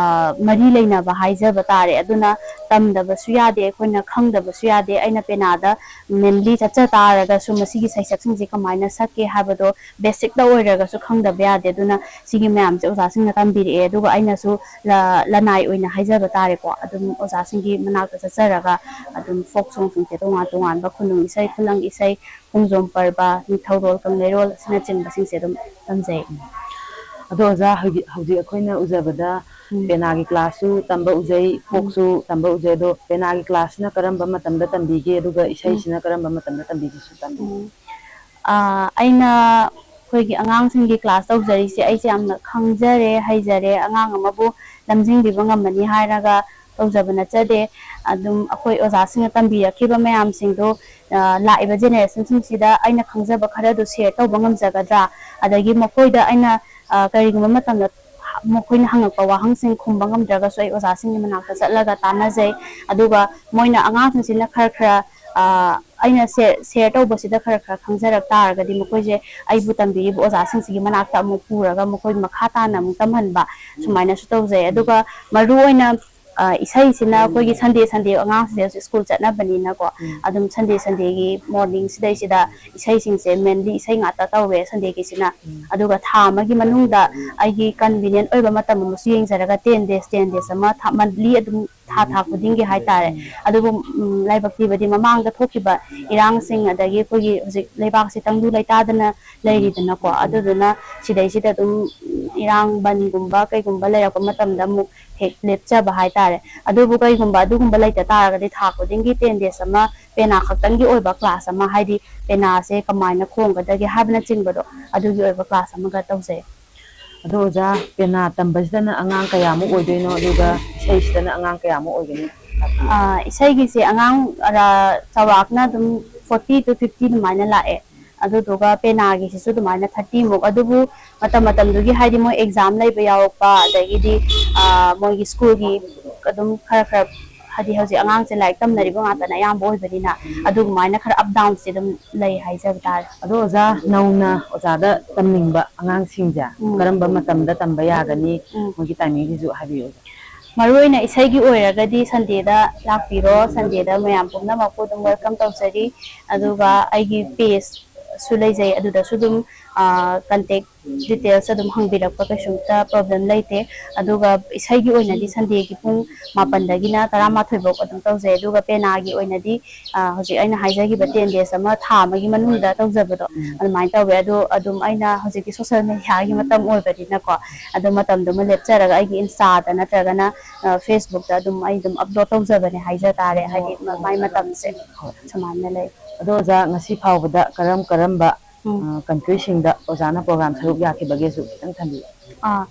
ꯃꯔꯤ ꯂꯩꯅꯕ ꯍꯥꯏꯖꯕ ꯇꯥꯔꯦ꯫ ꯑꯗꯨꯅ ꯇꯝꯗꯕꯁꯨ ꯌꯥꯗꯦ, ꯑꯩꯈꯣꯏꯅ ꯈꯪꯗꯕꯁꯨ ꯌꯥꯗꯦ꯫ ꯑꯩꯅ ꯄꯦꯅꯥꯗ ꯃꯦꯟꯂꯤ ꯆꯠꯆ ꯇꯥꯔꯒꯁꯨ ꯃꯁꯤꯒꯤ ꯁꯩꯁꯛꯁꯤꯡꯁꯦ ꯀꯃꯥꯏꯅ ꯁꯛꯀꯦ ꯍꯥꯏꯕꯗꯣ ꯕꯦꯁꯤꯛꯇ ꯑꯣꯏꯔꯒꯁꯨ ꯈꯪꯗꯕ ꯌꯥꯗꯦ꯫ ꯑꯗꯨꯅ ꯁꯤꯒꯤ ꯃꯌꯥꯝꯁꯦ ꯑꯣꯖꯥꯁꯤꯡꯅ ꯇꯝꯕꯤꯔꯛꯑꯦ꯫ ꯑꯗꯨꯒ ꯑꯩꯅꯁꯨ ꯂ-, ꯂꯅꯥꯏ ꯑꯣꯏꯅ ꯍꯥꯏꯖꯕ ꯇꯥꯔꯦꯀꯣ, ꯑꯗꯨꯝ ꯑꯣꯖꯥꯁꯤꯡꯒꯤ ꯃꯅꯥꯛꯇ ꯆꯠꯆꯔꯒ ꯑꯗꯨꯝ ꯐꯣꯛ ꯁꯣꯡꯁꯤꯡꯁꯦ, ꯇꯣꯉꯥꯟ ꯇꯣꯉꯥꯟꯕ ꯈꯨꯅꯨꯡ ꯏꯁꯩ, ꯈꯨꯂꯪ ꯏꯁꯩ, ꯈꯣꯡꯖꯣꯝ ꯄꯔꯕ, ꯅꯤꯡꯊꯧꯔꯣꯜ ꯀꯪꯂꯩꯔꯣꯜ ꯑꯁꯤꯅꯆꯤꯡꯕꯁꯤꯡꯁꯦ ꯑꯗꯨꯝ ꯇꯝꯖꯩ꯫ ꯑꯗꯣ ꯑꯣꯖꯥ, ꯍꯧꯖꯤꯛ ꯍꯧꯖꯤꯛ ꯑꯩꯈꯣꯏꯅ ꯎꯖꯕꯗ ꯎꯝ꯫ ꯄꯦꯅꯥꯒꯤ ꯀ꯭ꯂꯥꯁꯁꯨ ꯇꯝꯕ ꯎꯖꯩ, ꯐꯣꯛꯁꯨ ꯇꯝꯕ ꯎꯖꯩ꯫ ꯑꯗꯣ ꯄꯦꯅꯥꯒꯤ ꯀ꯭ꯂꯥꯁꯁꯤꯅ ꯀꯔꯝꯕ ꯃꯇꯝꯗ ꯇꯝꯕꯤꯒꯦ, ꯑꯗꯨꯒ ꯏꯁꯩꯁꯤꯅ ꯀꯔꯝꯕ ꯃꯇꯝꯗ ꯇꯝꯕꯤꯒꯦꯁꯨ ꯇꯝꯕꯤꯌꯨ꯫ ꯎꯝ꯫ ꯑ, ꯑꯩꯅ ꯑꯩꯈꯣꯏꯒꯤ ꯑꯉꯥꯡꯁꯤꯡꯒꯤ ꯀ꯭ꯂꯥꯁ ꯇꯧꯖꯔꯤꯁꯦ ꯑꯩꯁꯦ ꯌꯥꯝꯅ ꯈꯪꯖꯔꯦ, ꯍꯩꯖꯔꯦ, ꯑꯉꯥꯡ ꯑꯃꯕꯨ ꯂꯝꯖꯤꯡꯕꯤꯕ ꯉꯝꯃꯅꯤ ꯍꯥꯏꯔꯒ ꯇꯧꯖꯕ ꯅꯠꯆꯗꯦ꯫ ꯑꯗꯨꯝ ꯑꯩꯈꯣꯏ ꯑꯣꯖꯥꯁꯤꯡꯅ ꯇꯝꯕꯤꯔꯛꯈꯤꯕ ꯃꯌꯥꯝꯁꯤꯡꯗꯣ, ꯑ, ꯂꯥꯛꯏꯕ ꯖꯦꯅꯦꯔꯦꯁꯟꯁꯤꯡꯁꯤꯗ ꯑꯩꯅ ꯈꯪꯖꯕ ꯈꯔꯗꯨ ꯁꯦꯌꯔ ꯇꯧꯕ ꯉꯝꯖꯒꯗ꯭ꯔꯥ? ꯑꯗꯒꯤ ꯃꯈꯣꯏꯗ ꯑꯩꯅ, ꯑ, ꯀꯔꯤꯒꯨꯝꯕ ꯃꯇꯝꯗ ꯃꯈꯣꯏꯅ ꯍꯪꯉꯛꯄ ꯋꯥꯍꯪꯁꯤꯡ ꯈꯨꯝꯕ ꯉꯝꯗ꯭ꯔꯒꯁꯨ ꯑꯩ ꯑꯣꯖꯥꯁꯤꯡꯒꯤ ꯃꯅꯥꯛꯇ ꯆꯠꯂꯒ ꯇꯥꯟꯅꯖꯩ꯫ ꯑꯗꯨꯒ ꯃꯣꯏꯅ, ꯑꯉꯥꯡꯁꯤꯡꯁꯤꯅ ꯈꯔ ꯈꯔ, ꯑ, ꯑꯩꯅ ꯁꯦ-, ꯁꯦꯌꯔ ꯇꯧꯕꯁꯤꯗ ꯈꯔ ꯈꯔ ꯈꯪꯖꯔꯛ ꯇꯥꯔꯒꯗꯤ ꯃꯈꯣꯏꯁꯦ ꯑꯩꯕꯨ ꯇꯝꯕꯤꯔꯤꯕ ꯑꯣꯖꯥꯁꯤꯡꯁꯤꯒꯤ ꯃꯅꯥꯛꯇ ꯑꯃꯨꯛ ꯄꯨꯔꯒ ꯃꯈꯣꯏ ꯃꯈꯥ ꯇꯥꯅ ꯑꯃꯨꯛ ꯇꯝꯍꯟꯕ, ꯁꯨꯃꯥꯏꯅꯁꯨ ꯇꯧꯖꯩ꯫ ꯑꯗꯨꯒ ꯃꯔꯨꯑꯣꯏꯅ, ꯑ, ꯏꯁꯩꯁꯤꯅ ꯑꯩꯈꯣꯏꯒꯤ ꯁꯟꯗꯦ ꯁꯟꯗꯦ ꯑꯉꯥꯡꯁꯤꯡꯁꯦ ꯍꯧꯖꯤꯛ ꯁ꯭ꯀꯨꯜ ꯆꯠꯅꯕꯅꯤꯅꯀꯣ, ꯎꯝ꯫ ꯑꯗꯨꯝ ꯁꯟꯗꯦ ꯁꯟꯗꯦꯒꯤ ꯃꯣꯔꯅꯤꯡꯁꯤꯗꯩꯁꯤꯗ ꯏꯁꯩꯁꯤꯡꯁꯦ ꯃꯦꯟꯂꯤ ꯏꯁꯩ ꯉꯥꯛꯇ ꯇꯧꯋꯦ ꯁꯟꯗꯦꯒꯤꯁꯤꯅ꯫ ꯎꯝ꯫ ꯑꯗꯨꯒ ꯊꯥ ꯑꯃꯒꯤ ꯃꯅꯨꯡꯗ ꯑꯩꯒꯤ ꯀꯟꯚꯤꯅꯤꯌꯦꯟ ꯑꯣꯏꯕ ꯃꯇꯝ ꯑꯃꯁꯨ ꯌꯦꯡꯖꯔꯒ ꯇꯦꯟ ꯗꯦꯖ, ꯇꯦꯟ ꯗꯦꯖ ꯑꯃ ꯊꯥ, ꯃꯟꯂꯤ ꯑꯗꯨꯝ ꯊꯥ ꯊꯥ ꯈꯨꯗꯤꯡꯒꯤ ꯍꯥꯏꯇꯥꯔꯦ꯫ ꯎꯝ꯫ ꯑꯗꯨꯕꯨ, ꯎꯝ, ꯂꯥꯏꯕꯛ ꯊꯤꯕꯗꯤ ꯃꯃꯥꯡꯗ ꯊꯣꯛꯈꯤꯕ ꯏꯔꯥꯡꯁꯤꯡ, ꯑꯗꯒꯤ ꯑꯩꯈꯣꯏꯒꯤ ꯍꯧꯖꯤꯛ ꯂꯩꯕꯥꯛꯁꯤ ꯇꯪꯗꯨ ꯂꯩꯇꯥꯗꯅ ꯂꯩꯔꯤꯗꯅꯀꯣ, ꯑꯗꯨꯗꯨꯅ ꯁꯤꯗꯩꯁꯤꯗ ꯑꯗꯨꯝ ꯏꯔꯥꯡ ꯕꯟꯒꯨꯝꯕ ꯀꯩꯒꯨꯝꯕ ꯂꯩꯔꯛꯄ ꯃꯇꯝꯗ ꯑꯃꯨꯛ ꯍꯦꯛ ꯂꯦꯞꯆꯕ ꯍꯥꯏꯇꯥꯔꯦ꯫ ꯑꯗꯨꯕꯨ ꯀꯩꯒꯨꯝꯕ ꯑꯗꯨꯒꯨꯝꯕ ꯂꯩꯇ ꯇꯥꯔꯒꯗꯤ ꯊꯥ ꯈꯨꯗꯤꯡꯒꯤ ꯇꯦꯟ ꯗꯦꯖ ꯑꯃ ꯄꯦꯅꯥ ꯈꯛꯇꯪꯒꯤ ꯑꯣꯏꯕ ꯀ꯭ꯂꯥꯁ ꯑꯃ, ꯍꯥꯏꯗꯤ ꯄꯦꯅꯥꯁꯦ ꯀꯃꯥꯏꯅ ꯈꯣꯡꯒꯗꯒꯦ ꯍꯥꯏꯕꯅꯆꯤꯡꯕꯗꯣ, ꯑꯗꯨꯒꯤ ꯑꯣꯏꯕ ꯀ꯭ꯂꯥꯁ ꯑꯃꯒ ꯇꯧꯖꯩ꯫ ꯑꯗꯣ ꯑꯣꯖꯥ, ꯄꯦꯅꯥ ꯇꯝꯕꯁꯤꯗꯅ ꯑꯉꯥꯡ ꯀꯌꯥꯃꯨꯛ ꯑꯣꯏꯗꯣꯏꯅꯣ, ꯑꯗꯨꯒ ꯏꯁꯩꯁꯤꯗꯅ ꯑꯉꯥꯡ ꯀꯌꯥꯃꯨꯛ ꯑꯣꯏꯒꯅꯤ? ꯑꯥ, ꯏꯁꯩꯒꯤꯁꯦ ꯑꯉꯥꯡ ꯑꯔꯥ-, ꯆꯥꯎꯔꯥꯛꯅ ꯑꯗꯨꯝ forty to fifty ꯑꯗꯨꯃꯥꯏꯅ ꯂꯥꯛꯑꯦ꯫ ꯑꯗꯨꯗꯨꯒ ꯄꯦꯅꯥꯒꯤꯁꯤꯁꯨ ꯑꯗꯨꯃꯥꯏꯅ thirty ꯃꯨꯛ꯫ ꯑꯗꯨꯕꯨ ꯃꯇꯝ ꯃꯇꯝꯗꯨꯒꯤ, ꯍꯥꯏꯗꯤ, ꯃꯣꯏ ꯑꯦꯛꯖꯥꯝ ꯂꯩꯕ ꯌꯥꯎꯔꯛꯄ, ꯑꯗꯒꯤꯗꯤ, ꯑꯥ, ꯃꯣꯏꯒꯤ ꯁ꯭ꯀꯨꯜꯒꯤ ꯑꯗꯨꯝ ꯈꯔ ꯈꯔ, ꯍꯥꯏꯗꯤ, ꯍꯧꯖꯤꯛ ꯑꯉꯥꯡꯁꯦ ꯂꯥꯏꯔꯤꯛ ꯇꯝꯅꯔꯤꯕ ꯉꯥꯛꯇꯅ ꯑꯌꯥꯝꯕ ꯑꯣꯏꯕꯅꯤꯅ, ꯑꯗꯨꯒꯨꯃꯥꯏꯅ ꯈꯔ ꯑꯞ ꯗꯥꯎꯟꯁꯦ ꯑꯗꯨꯝ ꯂꯩ ꯍꯥꯏꯖꯕ ꯇꯥꯔꯦ꯫ ꯑꯗꯣ ꯑꯣꯖꯥ, ꯅꯧꯅ ꯑꯣꯖꯥꯗ ꯇꯝꯅꯤꯡꯕ ꯑꯉꯥꯡꯁꯤꯡꯁꯦ ꯎꯝ꯫ ꯀꯔꯝꯕ ꯃꯇꯝꯗ ꯇꯝꯕ ꯌꯥꯒꯅꯤ? ꯎꯝ꯫ ꯃꯣꯏꯒꯤ ꯇꯥꯏꯃꯤꯡꯁꯤꯁꯨ ꯍꯥꯏꯕꯤꯌꯨ ꯑꯣꯖꯥ꯫ ꯃꯔꯨ ꯑꯣꯏꯅ ꯏꯁꯩꯒꯤ ꯑꯣꯏꯔꯒꯗꯤ ꯁꯟꯗꯦꯗ ꯂꯥꯛꯄꯤꯔꯣ꯫ ꯁꯟꯗꯦꯗ ꯃꯌꯥꯝ ꯄꯨꯝꯅꯃꯛꯄꯨ ꯑꯗꯨꯝ ꯋꯦꯜꯀꯝ ꯇꯧꯖꯔꯤ꯫ ꯑꯗꯨꯒ ꯑꯩꯒꯤ ꯄꯦꯖꯁꯨ ꯂꯩꯖꯩ, ꯑꯗꯨꯗꯁꯨ ꯑꯗꯨꯝ, ꯑꯥ, ꯀꯟꯇꯦꯛ ꯗꯤꯇꯦꯜꯁ ꯑꯗꯨꯝ ꯍꯪꯕꯤꯔꯛꯄ ꯀꯩꯁꯨꯝꯇ ꯄ꯭ꯔꯣꯕ꯭ꯂꯦꯝ ꯂꯩꯇꯦ꯫ ꯑꯗꯨꯒ ꯏꯁꯩꯒꯤ ꯑꯣꯏꯅꯗꯤ ꯁꯟꯗꯦꯒꯤ ꯄꯨꯡ ꯃꯥꯄꯟꯗꯒꯤꯅ ꯇꯔꯥꯃꯥꯊꯣꯏ ꯐꯥꯎ ꯑꯗꯨꯝ ꯇꯧꯖꯩ꯫ ꯑꯗꯨꯒ ꯄꯦꯅꯥꯒꯤ ꯑꯣꯏꯅꯗꯤ, ꯑ, ꯍꯧꯖꯤꯛ ꯑꯩꯅ ꯍꯥꯏꯖꯈꯤꯕ ten days ꯑꯃ ꯊꯥ ꯑꯃꯒꯤ ꯃꯅꯨꯡꯗ ꯇꯧꯖꯕꯗꯣ, ꯎꯝ꯫ ꯑꯗꯨꯃꯥꯏꯅ ꯇꯧꯋꯦ꯫ ꯑꯗꯣ ꯑꯗꯨꯝ ꯑꯩꯅ ꯍꯧꯖꯤꯛꯇꯤ ꯁꯣꯁꯦꯜ ꯃꯦꯗꯤꯌꯥꯒꯤ ꯃꯇꯝ ꯑꯣꯏꯕꯅꯤꯅꯀꯣ, ꯑꯗꯣ ꯃꯇꯝꯗꯨꯃ ꯂꯦꯞꯆꯔꯒ ꯑꯩꯒꯤ ꯏꯟꯁꯇꯥꯗ ꯅꯠꯇ꯭ꯔꯒꯅ, ꯑ, ꯐꯦꯁꯕꯨꯛꯇ ꯑꯗꯨꯝ ꯑꯩ ꯑꯗꯨꯝ ꯑꯞꯂꯣꯗ ꯇꯧꯖꯕꯅꯦ ꯍꯥꯏꯖ ꯇꯥꯔꯦ꯫ ꯍꯥꯏꯗꯤ ꯃ-, ꯃꯥꯏ ꯃꯇꯝꯁꯦ ꯍꯣꯏ꯫ ꯁꯨꯃꯥꯏꯅ ꯂꯩ꯫ ꯑꯗꯣ ꯑꯣꯖꯥ, ꯉꯁꯤ ꯐꯥꯎꯕꯗ ꯀꯔꯝ ꯀꯔꯝꯕ, ꯎꯝ꯫ ꯑ, ꯀꯟꯇ꯭ꯔꯤꯁꯤꯡꯗ ꯑꯣꯖꯥꯅ ꯄ꯭ꯔꯣꯒ꯭ꯔꯥꯝ ꯁꯔꯨꯛ ꯌꯥꯈꯤꯕꯒꯦꯁꯨ ꯈꯤꯇꯪ ꯊꯝꯕꯤꯌꯨ꯫ ꯑꯥ,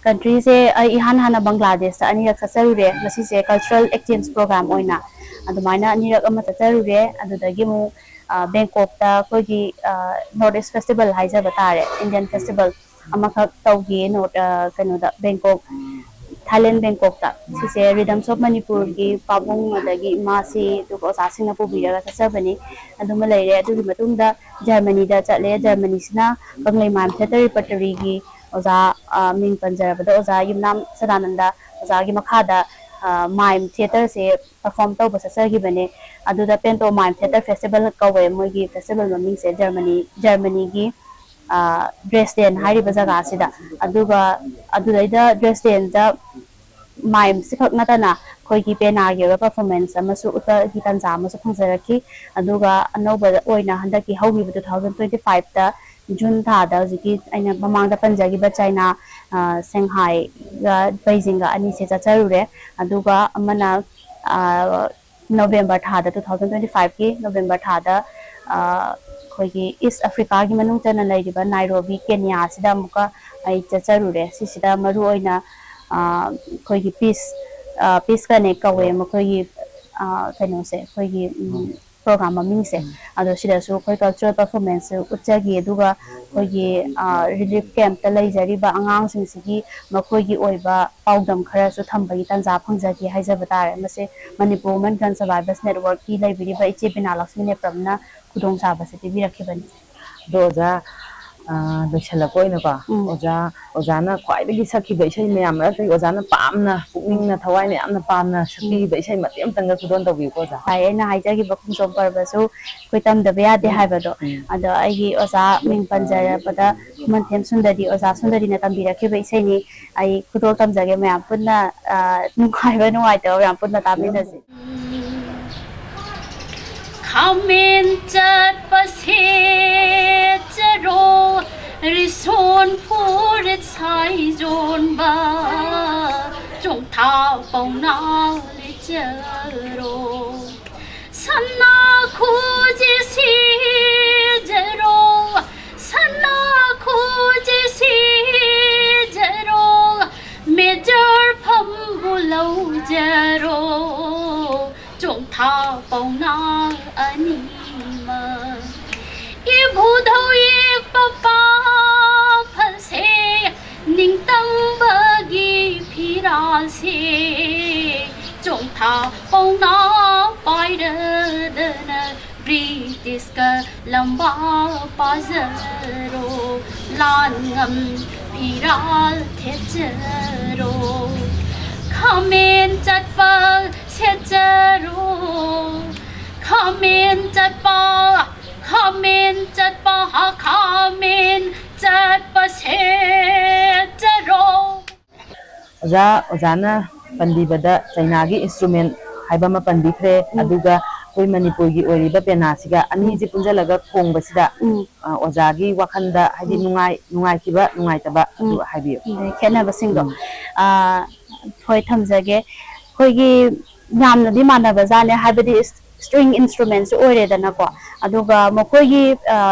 ꯀꯟꯇ꯭ꯔꯤꯁꯦ ꯑꯩ ꯏꯍꯥꯟ ꯍꯥꯟꯅ ꯕꯪꯒ꯭ꯂꯥꯗꯦꯁꯇ ꯑꯅꯤꯔꯛ ꯆꯠꯆꯔꯨꯔꯦ꯫ ꯃꯁꯤꯁꯦ ꯀꯜꯆꯔꯦꯜ ꯑꯦꯛꯆꯦꯟꯖ ꯄ꯭ꯔꯣꯒ꯭ꯔꯥꯝ ꯑꯣꯏꯅ ꯑꯗꯨꯃꯥꯏꯅ ꯑꯅꯤꯔꯛ ꯑꯃ ꯆꯠꯆꯔꯨꯔꯦ꯫ ꯑꯗꯨꯗꯒꯤ ꯑꯃꯨꯛ, ꯑ, ꯕꯦꯡꯀꯣꯛꯇ ꯑꯩꯈꯣꯏꯒꯤ, ꯑ, ꯅꯣꯔꯠ ꯏꯁ ꯐꯦꯁꯇꯤꯚꯦꯜ ꯍꯥꯏꯖꯕ ꯇꯥꯔꯦ, ꯏꯟꯗꯤꯌꯟ ꯐꯦꯁꯇꯤꯚꯦꯜ ꯑꯃꯈꯛ ꯇꯧꯈꯤ ꯅꯣꯔꯠ, ꯑ, ꯀꯩꯅꯣꯗ, ꯕꯦꯡꯀꯣꯛ, ꯊꯥꯏꯂꯦꯟ ꯕꯦꯡꯀꯣꯛꯇ꯫ ꯁꯤꯁꯦ ꯔꯤꯗꯝꯁ ꯑꯣꯐ ꯃꯅꯤꯄꯨꯔꯒꯤ ꯄꯥꯕꯨꯡ ꯑꯗꯒꯤ ꯏꯃꯥꯁꯤ, ꯑꯗꯨꯒ ꯑꯣꯖꯥꯁꯤꯡꯅ ꯄꯨꯕꯤꯔꯒ ꯆꯠꯆꯕꯅꯤ꯫ ꯑꯗꯨꯃ ꯂꯩꯔꯦ꯫ ꯑꯗꯨꯒꯤ ꯃꯇꯨꯡꯗ ꯖꯔꯃꯅꯤꯗ ꯆꯠꯂꯦ꯫ ꯖꯔꯃꯅꯤꯁꯤꯅ ꯀꯪꯂꯩꯃꯥꯏ ꯊꯤꯌꯦꯇꯔ ꯔꯤꯄꯔꯇꯔꯤꯒꯤ ꯑꯣꯖꯥ, ꯑ, ꯃꯤꯡ ꯄꯟꯖꯔꯕꯗ ꯑꯣꯖꯥ ꯌꯨꯝꯅꯥꯝ ꯁꯗꯥꯅꯟꯗ ꯑꯣꯖꯥꯒꯤ ꯃꯈꯥꯗ, ꯑ, ꯃꯥꯏꯝ ꯊꯤꯌꯦꯇꯔꯁꯦ ꯄꯔꯐꯣꯝ ꯇꯧꯕ ꯆꯠꯆꯈꯤꯕꯅꯦ꯫ ꯑꯗꯨꯗ ꯄꯦꯟꯇꯣ ꯃꯥꯏꯝ ꯊꯤꯌꯦꯇꯔ ꯐꯦꯁꯇꯤꯚꯦꯜ ꯀꯧꯋꯦ ꯃꯣꯏꯒꯤ ꯐꯦꯁꯇꯤꯚꯦꯜ ꯃꯃꯤꯡꯁꯦ, ꯖꯔꯃꯅꯤ, ꯖꯔꯃꯅꯤꯒꯤ, ꯑ, ꯗ꯭ꯔꯦꯁꯗꯦꯟ ꯍꯥꯏꯔꯤꯕ ꯖꯒꯥꯁꯤꯗ꯫ ꯑꯗꯨꯒ ꯑꯗꯨꯗꯩꯗ ꯗ꯭ꯔꯦꯁꯗꯦꯟꯗ ꯃꯥꯏꯝꯁꯤ ꯈꯛ ꯅꯠꯇꯅ ꯑꯩꯈꯣꯏꯒꯤ ꯄꯦꯅꯥꯒꯤ ꯑꯣꯏꯕ ꯄꯔꯐꯣꯔꯃꯦꯟꯁ ꯑꯃꯁꯨ ꯎꯠꯄꯒꯤ ꯇꯥꯟꯖꯥ ꯑꯃꯁꯨ ꯐꯪꯖꯔꯛꯈꯤ꯫ ꯑꯗꯨꯒ ꯑꯅꯧꯕ ꯑꯣꯏꯅ ꯍꯟꯗꯛꯀꯤ ꯍꯧꯈꯤꯕ two thousand twenty fiveꯇ ꯖꯨꯟ ꯊꯥꯗ ꯍꯧꯖꯤꯛꯀꯤ ꯑꯩꯅ ꯃꯃꯥꯡꯗ ꯄꯟꯖꯈꯤꯕ ꯆꯥꯏꯅꯥ, ꯑ, ꯁꯦꯡꯍꯥꯏꯒ ꯕꯩꯖꯤꯡꯒ ꯑꯅꯤꯁꯦ ꯆꯠꯆꯔꯨꯔꯦ꯫ ꯑꯗꯨꯒ ꯑꯃꯅ, ꯑ, ꯅꯣꯕꯦꯝꯕꯔ ꯊꯥꯗ, two thousand twenty fiveꯀꯤ ꯅꯣꯕꯦꯝꯕꯔ ꯊꯥꯗ, ꯑ, ꯑꯩꯈꯣꯏꯒꯤ ꯏꯁ ꯑꯐ꯭ꯔꯤꯀꯥꯒꯤ ꯃꯅꯨꯡ ꯆꯟꯅ ꯂꯩꯔꯤꯕ ꯅꯥꯏꯔꯣꯕꯤ, ꯀꯦꯅꯤꯌꯥꯁꯤꯗ ꯑꯃꯨꯛꯀ ꯑꯩ ꯆꯠꯆꯔꯨꯔꯦ꯫ ꯁꯤꯁꯤꯗ ꯃꯔꯨ ꯑꯣꯏꯅ ꯑꯩꯈꯣꯏꯒꯤ ꯄꯤꯁ ꯄꯤꯁ ꯀꯅꯦꯛ ꯀꯧꯋꯦ ꯃꯈꯣꯏꯒꯤ ꯀꯩꯅꯣꯁꯦ, ꯑꯩꯈꯣꯏꯒꯤ ꯄ꯭ꯔꯣꯒ꯭ꯔꯥꯝ ꯃꯃꯤꯡꯁꯦ꯫ ꯑꯗꯣ ꯁꯤꯗꯁꯨ ꯑꯩꯈꯣꯏ ꯀꯜꯆꯔꯦꯜ ꯄꯔꯐꯣꯔꯃꯦꯟꯁꯁꯨ ꯎꯠꯆꯈꯤ꯫ ꯑꯗꯨꯒ ꯑꯩꯈꯣꯏꯒꯤ ꯔꯤꯂꯤꯐ ꯀꯦꯝꯞꯇ ꯂꯩꯖꯔꯤꯕ ꯑꯉꯥꯡꯁꯤꯡꯁꯤꯒꯤ ꯃꯈꯣꯏꯒꯤ ꯑꯣꯏꯕ ꯄꯥꯎꯗꯝ ꯈꯔꯁꯨ ꯊꯝꯕꯒꯤ ꯇꯥꯟꯖꯥ ꯐꯪꯖꯈꯤ ꯍꯥꯏꯖꯕ ꯇꯥꯔꯦ꯫ ꯃꯁꯤ ꯃꯅꯤꯄꯨꯔ ꯋꯨꯃꯦꯟ ꯒꯔꯜ ꯁꯔꯚꯥꯏꯚꯔꯁ ꯅꯦꯠꯋꯥꯔꯛꯀꯤ ꯂꯩꯕꯤꯔꯤꯕ ꯏꯆꯦ ꯕꯤꯅꯥ ꯂꯛꯁꯃꯤ ꯅꯦꯄ꯭ꯔꯝꯅ ꯈꯨꯗꯣꯡꯆꯥꯕꯁꯦ ꯄꯤꯕꯤꯔꯛꯈꯤꯕꯅꯤ꯫ ꯑꯗꯣ ꯑꯣꯖꯥ, ꯂꯣꯏꯁꯤꯜꯂꯛꯄ ꯑꯣꯏꯅꯀꯣ, ꯑꯣꯖꯥ, ꯑꯣꯖꯥꯅ ꯈ꯭ꯋꯥꯏꯗꯒꯤ ꯁꯛꯈꯤꯕ ꯏꯁꯩ ꯃꯌꯥꯝ ꯃꯔꯛꯇꯒꯤ ꯑꯣꯖꯥꯅ ꯄꯥꯝꯅ, ꯄꯨꯛꯅꯤꯡꯅ, ꯊꯋꯥꯏꯅ ꯌꯥꯝꯅ ꯄꯥꯝꯅ ꯁꯛꯄꯤꯕ ꯏꯁꯩ ꯃꯇꯦꯛ ꯑꯃꯇꯪꯒ ꯈꯨꯗꯣꯜ ꯇꯧꯕꯤꯌꯨꯀꯣ ꯑꯣꯖꯥ꯫ ꯍꯣꯏ, ꯑꯩꯅ ꯍꯥꯏꯖꯈꯤꯕ ꯈꯣꯡꯖꯣꯝ ꯄꯔꯕꯁꯨ ꯑꯩꯈꯣꯏ ꯇꯝꯗꯕ ꯌꯥꯗꯦ ꯍꯥꯏꯕꯗꯣ, ꯑꯗꯣ ꯑꯩꯒꯤ ꯑꯣꯖꯥ ꯃꯤꯡ ꯄꯟꯖꯔꯕꯗ ꯈꯨꯃꯟꯊꯦꯝ ꯁꯨꯟꯗꯔꯤ, ꯑꯣꯖꯥ ꯁꯨꯟꯗꯔꯤꯅ ꯇꯝꯕꯤꯔꯛꯈꯤꯕ ꯏꯁꯩꯅꯤ꯫ ꯑꯩ ꯈꯨꯗꯣꯜ ꯇꯝꯖꯒꯦ, ꯃꯌꯥꯝ ꯄꯨꯟꯅ ꯅꯨꯡꯉꯥꯏꯕ ꯅꯨꯡꯉꯥꯏꯇꯕ ꯃꯌꯥꯝ ꯄꯨꯟꯅ ꯇꯥꯃꯤꯟꯅꯁꯤ꯫ ꯈꯥꯃꯦꯟ ꯆꯠꯄꯁꯦ ꯆꯔꯣ, ꯔꯤꯁꯣꯟ ꯐꯨꯔꯤꯠ ꯁꯥꯏꯖꯣꯟꯕ, ꯆꯣꯡꯊꯥ ꯄꯧꯅꯥ ꯂꯤꯆꯔꯣ꯫ ꯁꯅꯥ ꯈꯨꯖꯤ ꯁꯤꯖꯔꯣ, ꯁꯅꯥ ꯈꯨꯖꯤ ꯁꯤꯖꯔꯣ, ꯃꯦꯖꯔ ꯐꯝꯕꯨ ꯂꯧꯖꯔꯣ, ꯆꯣꯡꯊꯥ ꯄꯧꯅꯥ ꯑꯅꯤꯃꯛ꯫ ꯏꯕꯨꯙꯧ ꯌꯦꯛꯄ ꯄꯥꯐꯜꯁꯦ, ꯅꯤꯡꯇꯝꯕꯒꯤ ꯐꯤꯔꯥꯜꯁꯦ, ꯆꯣꯡꯊꯥ ꯄꯧꯅꯥ ꯄꯥꯏꯔꯗꯅ ꯕ꯭ꯔꯤꯇꯤꯁꯀ ꯂꯝꯕꯥ ꯄꯥꯖꯔꯣ, ꯂꯥꯟꯉꯝ ꯐꯤꯔꯥꯜ ꯊꯦꯠꯆꯔꯣ, ꯈꯥꯃꯦꯟ ꯆꯠꯄ ꯁꯦꯠꯆꯔꯣ, ꯈꯥꯃꯦꯟ ꯆꯠꯄ, ꯈꯥꯃꯦꯟ ꯆꯠꯄ, ꯈꯥꯃꯦꯟ ꯆꯠꯄ ꯁꯦꯠꯆꯔꯣ꯫ ꯑꯣꯖꯥ, ꯑꯣꯖꯥꯅ ꯄꯟꯕꯤꯕꯗ ꯆꯩꯅꯥꯒꯤ instrument ꯍꯥꯏꯕ ꯑꯃ ꯄꯟꯕꯤꯈ꯭ꯔꯦ, ꯑꯗꯨꯒ ꯑꯩꯈꯣꯏ ꯃꯅꯤꯄꯨꯔꯒꯤ ꯑꯣꯏꯔꯤꯕ ꯄꯦꯅꯥꯁꯤꯒ ꯑꯅꯤꯁꯤ ꯄꯨꯟꯁꯤꯜꯂꯒ ꯈꯣꯡꯕꯁꯤꯗ, ꯑ, ꯑꯣꯖꯥꯒꯤ ꯋꯥꯈꯜꯗ ꯍꯥꯏꯗꯤ ꯅꯨꯡꯉꯥꯏ-, ꯅꯨꯡꯉꯥꯏꯈꯤꯕ, ꯅꯨꯡꯉꯥꯏꯇꯕ ꯑꯗꯨ ꯍꯥꯏꯕꯤꯌꯨ꯫ ꯑꯗꯩ ꯈꯦꯠꯅꯕꯁꯤꯡꯗꯣ, ꯑ, ꯍꯣꯏ, ꯊꯝꯖꯒꯦ꯫ ꯑꯩꯈꯣꯏꯒꯤ ꯌꯥꯝꯅꯗꯤ ꯃꯥꯟꯅꯕ ꯖꯥꯠꯅꯦ, ꯍꯥꯏꯕꯗꯤ string instrumentꯁꯨ ꯑꯣꯏꯔꯦꯗꯅꯀꯣ꯫ ꯑꯗꯨꯒ ꯃꯈꯣꯏꯒꯤ